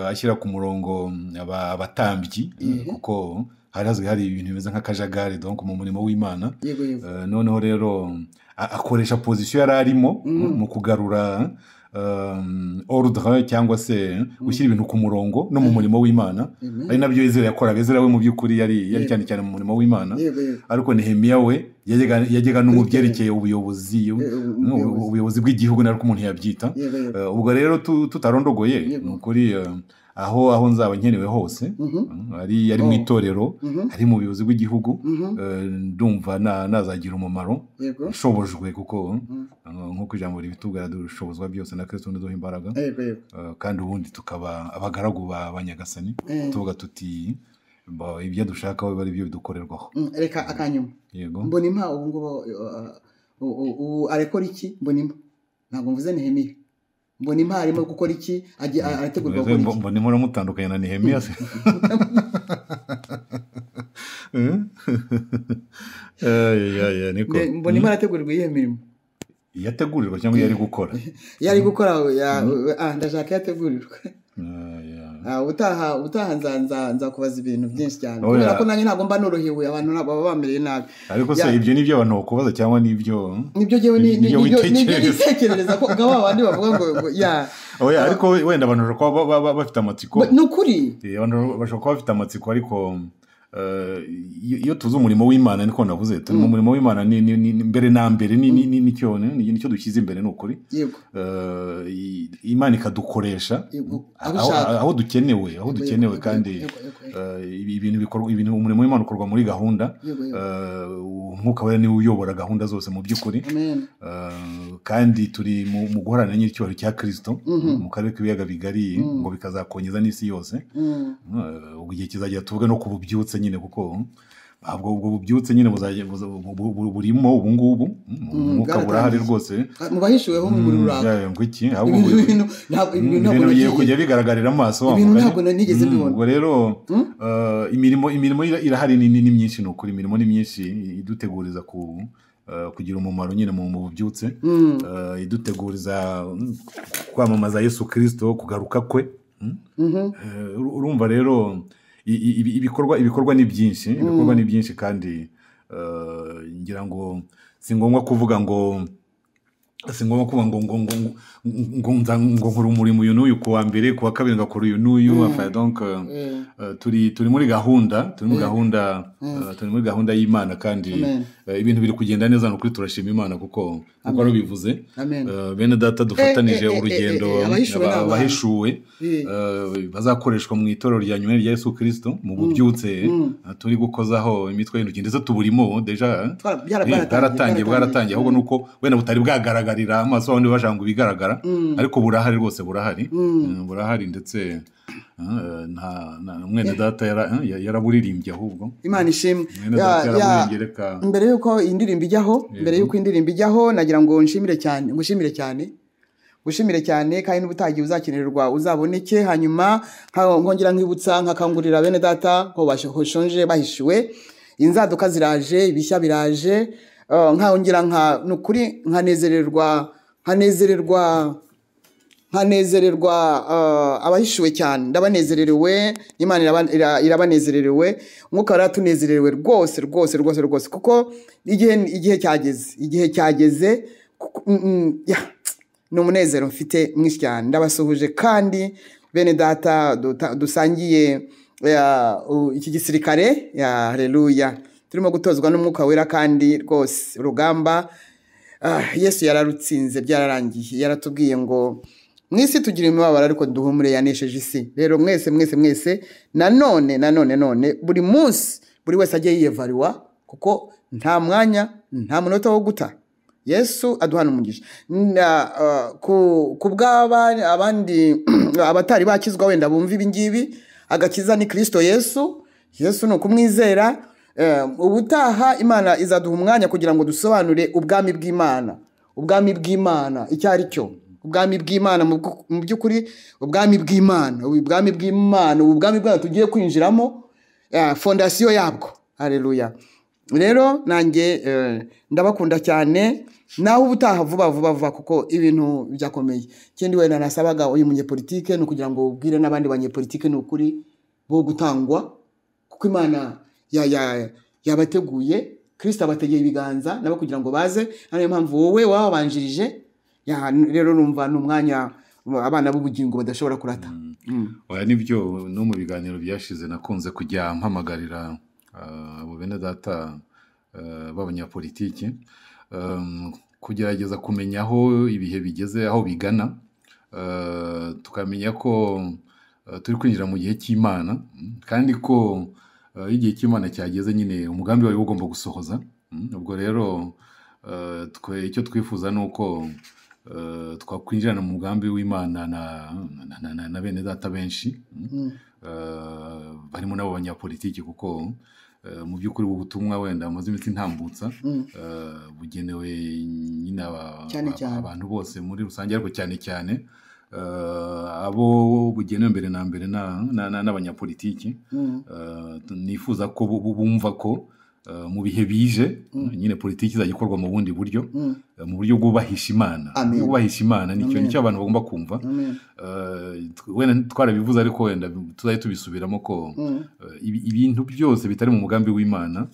ashyira ku murongo abatambyi, kuko hari hazwi hari ibintu bimeze nk'akajagari donc mu murimo w'Imana. Noneho rero akoresha position yari arimo mu kugarura ordre, cyangwa se gushyira ibintu ku murongo no mu murimo w'Imana. Ari nabyo Ezra yakoraga. Ezra we mu by'ukuri yari cyane cyane mu murimo w'Imana, ariko Nehemiya we Yajyaga no mu byerekeye ubuyobozi, ubuyobozi bw'igihugu narwo umuntu yabyita. Ubwo rero tutarondogoye, ni ukuri aho nzaba nkenewe hose, ari mu itorero, ari mu buyobozi bw'igihugu, ndumva nazagira umumaro nshobojwe, kuko nk'uko ijambo ribitubwira dushobozwa byose na Kristo uduha imbaraga, kandi ubundi tukaba abagaragu ba Nyagasani, tuvuga tuti ibyo dushaka biba ari byo bidukorerwaho. Reka akanyuma. Yego. Mbonimpa ubu ngubu ubu arekora iki? Mbonimpa ntabwo mvuze Nehemiya. Mbonimpa arimo gukora iki? Arategurwa gukora iki? Mbonimpa uramutandukanye na Nehemiya se? Mbonimpa arategurirwa iyihe mirimo? Iyo ategurirwa cyangwa iyo ari gukora? Iyo ari gukora, ndashaka iyo ategurirwa. Ubutaha nzakubaza ibintu byinshi cyane, kubera ko nanjye ntabwo mba norohewe, abantu baba bamereye nabi. Ariko se ibyo ni ibyo abantu bakubaza cyangwa nibyo nibyo ngewe nibyo nitekerereza ko nka ba bandi bavuga ngo ya. Oya, ariko wenda abantu bashobora kuba bafite amatsiko. Ni ukuri. Abantu bashobora kuba bafite amatsiko, ariko iyo tuzi umurimo w'Imana, niko navuze, turi mu murimo w'Imana ni mbere na mbere, nicyo dushyize imbere, ni ukuri. Imana ikadukoresha aho dukenewe, aho dukenewe, kandi ibintu bikorwa, ibintu umurimo w'Imana ukorwa muri gahunda. Umwuka wera niwe uyobora gahunda zose mu by'ukuri, kandi turi mu guharanira nyiricyubahiro cya Kristo mu karere k'ibiyaga bigari, ngo bikazakongeza n'isi yose. Ubwo igihe kizagera tuvuge no ku bubyutse nyine, kuko ubwo bubyutse nyine burimo ubu ngubu, umwuka burahari rwose, mu bahishuweho mu ruraka ngo iki ibintu bigiye kujya bigaragarira amaso. Ibintu ntabwo nigeze mbibona. Ubwo rero imirimo irahari ni myinshi, ni ukuri imirimo ni myinshi iduteguriza kugira umumaro nyine mu bubyutse, iduteguriza kwamamaza Yesu Kristo, kugaruka kwe. Urumva rero ibikorwa ni byinshi, ibikorwa ni byinshi, kandi ngira ngo si ngombwa kuvuga ngo ngo nkora umurimo uyu n'uyu ku wa mbere, ku wa kabiri ngakora uyu n'uyu. Donc turi muri gahunda, turi muri gahunda y'Imana, kandi ibintu biri kugenda neza, ni ukuri turashima Imana, kuko nkuko rubivuze bene data dufatanije urugendo, abahishuwe bazakoreshwa mu itorero rya nyuma rya Yesu Kristo mu bubyutse, turi gukozaho imitwe y'intoki, ndetse tuburimo deja, bwaratangiye, ahubwo nuko wenda butari bwagaragarira amaso abandi bashaka ngo bigaragara, ariko burahari rwose, burahari, ndetse mwene data yaraburirimbye ahubwo. Imana ishimwe. Mbere yuko indirimbo ijyaho, nagira ngo nshimire cyane, ngushimire cyane, kandi n'ubutagiye uzakenerwa uzaboneke. Hanyuma nkongera nkibutsa, nkakangurira bene data ko bashonje bahishuwe, inzaduka ziraje, ibishya biraje, nkongera nukuri nkanezererwa abahishuwe cyane, ndabanezererewe, Imana irabanezererewe, umwuka waratunezererewe rwose rwose rwose rwose, kuko igihe cyageze, ni umunezero mfite mwinshi cyane. Ndabasuhuje kandi bene data dusangiye iki gisirikare, haleluya, turimo gutozwa n'umwuka wera, kandi rwose urugamba Yesu yararutsinze, byararangiye, yaratubwiye ngo mwisi tugira imibabaro ariko duhumure, yanesheje isi. Rero mwese mwese mwese nanone none buri munsi buri wese ajye yiyevariwa, kuko nta mwanya nta munota wo guta. Yesu aduhana umugisha. Ku bw'aba abandi abatari bakizwa wenda bumva ibi ngibi, agakiza ni Kristo Yesu. Yesu ni ukumwizera. Ubutaha Imana izaduha umwanya kugira ngo dusobanure ubwami bw'Imana, ubwami bw'Imana icyo ari cyo, ubwami bw'Imana mu by'ukuri, ubwami bw'Imana, ubwami bw'Imana, ubwami bwayo tugiye kwinjiramo, fondasiyo yabwo. Haleluya. Rero nanjye ndabakunda cyane, naho ubutaha vuba vuba vuba, kuko ibintu byakomeye. Ikindi wenda nasabaga uyu munyepolitike ni ukugira ngo ubwire n'abandi banyepolitike ni ukuri bo gutangwa, kuko Imana yabateguye, Kristo abategeye ibiganza nabo kugira ngo baze. Niyo mpamvu wowe wababanjirije. Rero numva ni umwanya abana b'ubugingo badashobora kurata. Oya, nibyo, no mu biganiro byashize nakunze kujya mpamagarira abo bene data b'abanyapolitiki, kugerageza kumenya aho ibihe bigeze, aho bigana, tukamenya ko turi kwinjira mu gihe cy'Imana, kandi ko igihe cy'Imana cyageze nyine umugambi wayo ugomba gusohoza. Ubwo rero twe icyo twifuza ni uko twakwinjirana mu mugambi w'Imana na bene data benshi, barimo n'abo banyapolitiki, kuko mu by'ukuri ubu butumwa wenda amaze iminsi ntambutsa bugenewe nyine abantu bose muri rusange, ariko cyane cyane abo bugenewe mbere na mbere n'abanyapolitiki. Nifuza ko bumva ko mu bihe bije nyine politiki izajya ikorwa mu bundi buryo, mu buryo bwubahisha Imana. Bwubahisha Imana nicyo abantu bagomba kumva. Wenda twarabivuze ariko wenda tuzajya tubisubiramo ko ibintu byose bitari mu mugambi w'Imana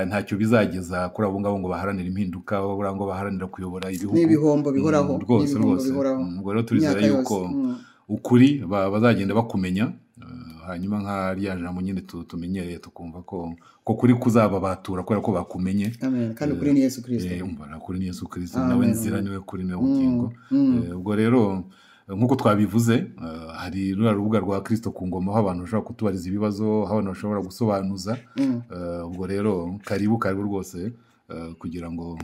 ntacyo bizageza kuri abo ngabo ngo baharanire impinduka, ngo baharanira kuyobora ibihugu. Ni ibihombo bihoraho. Rwose rwose. Ubwo rero turizera yuko ukuri bazagenda bakumenya, hanyuma nka rya jambo nyine tumenyereye tukumva ko kuri kuzababatura kubera ko bakumenye. Amen. Kandi kuri ni Yesu Kristo. Umva kuri ni Yesu Kristo, nawe nzira niwe kuri niwe bugingo. Ubwo rero nkuko twabivuze, hari ruriya rubuga rwa Kristo ku ngoma aho abantu bashobora kutubariza ibibazo, aho abantu bashobora gusobanuza. Ubwo rero karibu karibu rwose, kugira ngo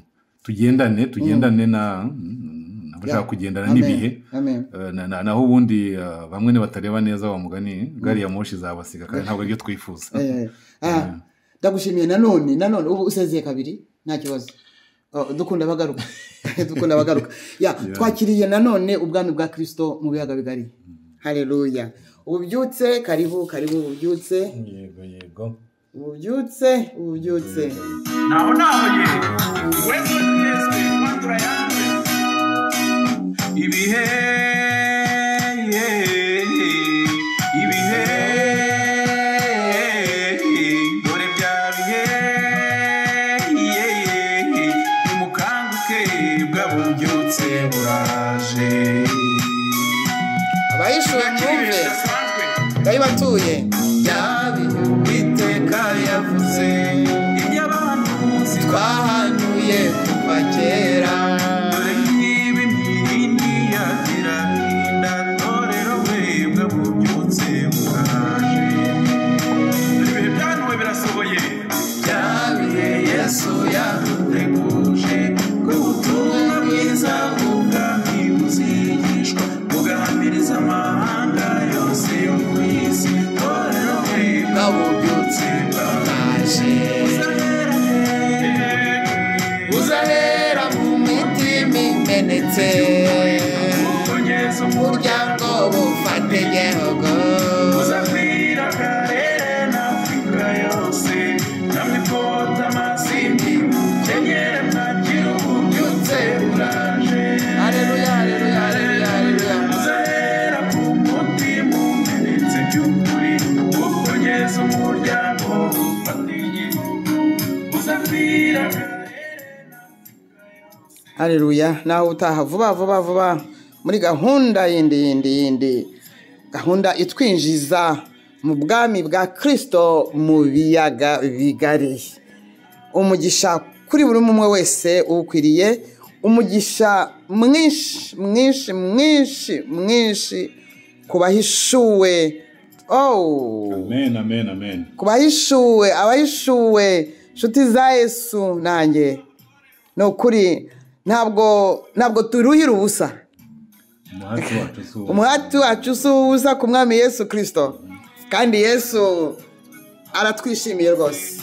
tugendane na abashaka kugendana n'ibihe. Naho ubundi bamwe nibatareba neza wa mugani gari ya moshi izabasiga, kandi ntabwo aribyo twifuza. Ndagushimiye nanone ubu usezeye kabiri nta kibazo. Dukunda bagaruka. Dukunda bagaruka. Twakiriye nanone ubwami bwa Kristo mu biyaga bigari. Haleluya. Ububyutse, karibu karibu ububyutse. Yego yego. Ububyutse, ububyutse. Naho naho ye. Wewe Yesu kwandura yanjye. Ibihe ibihe dore bya bihe, nimukanguke bwabubyutse buraje. Abahishuwe mwumve ndabibatuye Uwiteka yavuze iby'abantu twahanuye kuva kera. Yesu yaduteguje ubutumwa bwiza bw'ubwami buzigishwa bugahamiriza amahanga yose yo ku isi. Torero bwabubyutse bwaje, uzahera mu mitima imenetse, umuryango bufate igihugu, uzakwira akarere n'Afurika yose. Namwe kota amasimbi mukenyere mwakira ububyutse buraje. Haleluya, haleluya, haleluya, haleluya. Uzahera ku mutima umenetse by'ukuri, ukongeza umuryango ufata igihugu, uzakwira akarere n'Afurika yose. Haleluya. Nawe utaha vuba vuba vuba muri gahunda yindi yindi yindi, gahunda itwinjiza mu bwami bwa Kristo mu biyaga bigari. Umugisha kuri buri umwe wese uwukwiriye, umugisha mwinshi mwinshi mwinshi mwinshi kubahishuwe. Amen, amen, amen. Kubahishuwe, abahishuwe nshuti za Yesu nanjye. Ni ukuri ntabwo turuhira ubusa. Umuhati wacu si ubusa ku mwami Yesu Kristo. Kandi Yesu aratwishimiye rwose.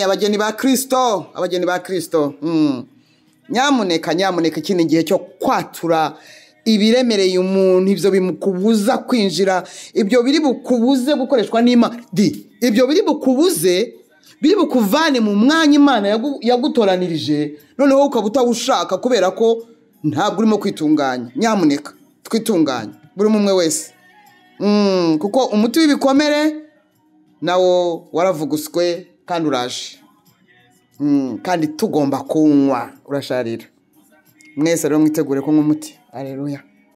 Abageni ba Kristo, abageni ba Kristo. Nyamuneka nyamuneka, iki ni igihe cyo kwatura ibiremereye umuntu, ibyo bimukubuza kwinjira, ibyo biri bukubuze gukoreshwa n'Imana, ibyo biri bukubuze, biri bukuvane mu mwanya Imana yagutoranirije, noneho ukaba utawushaka kubera ko ntabwo urimo kwitunganya. Nyamuneka twitunganye buri umwe wese. Kuko umuti w'ibikomere nawo waravuguswe kandi uraje. Kandi tugomba kuwunywa, urasharira. Mwese rero mwitegure kunywa umuti. Aleluya.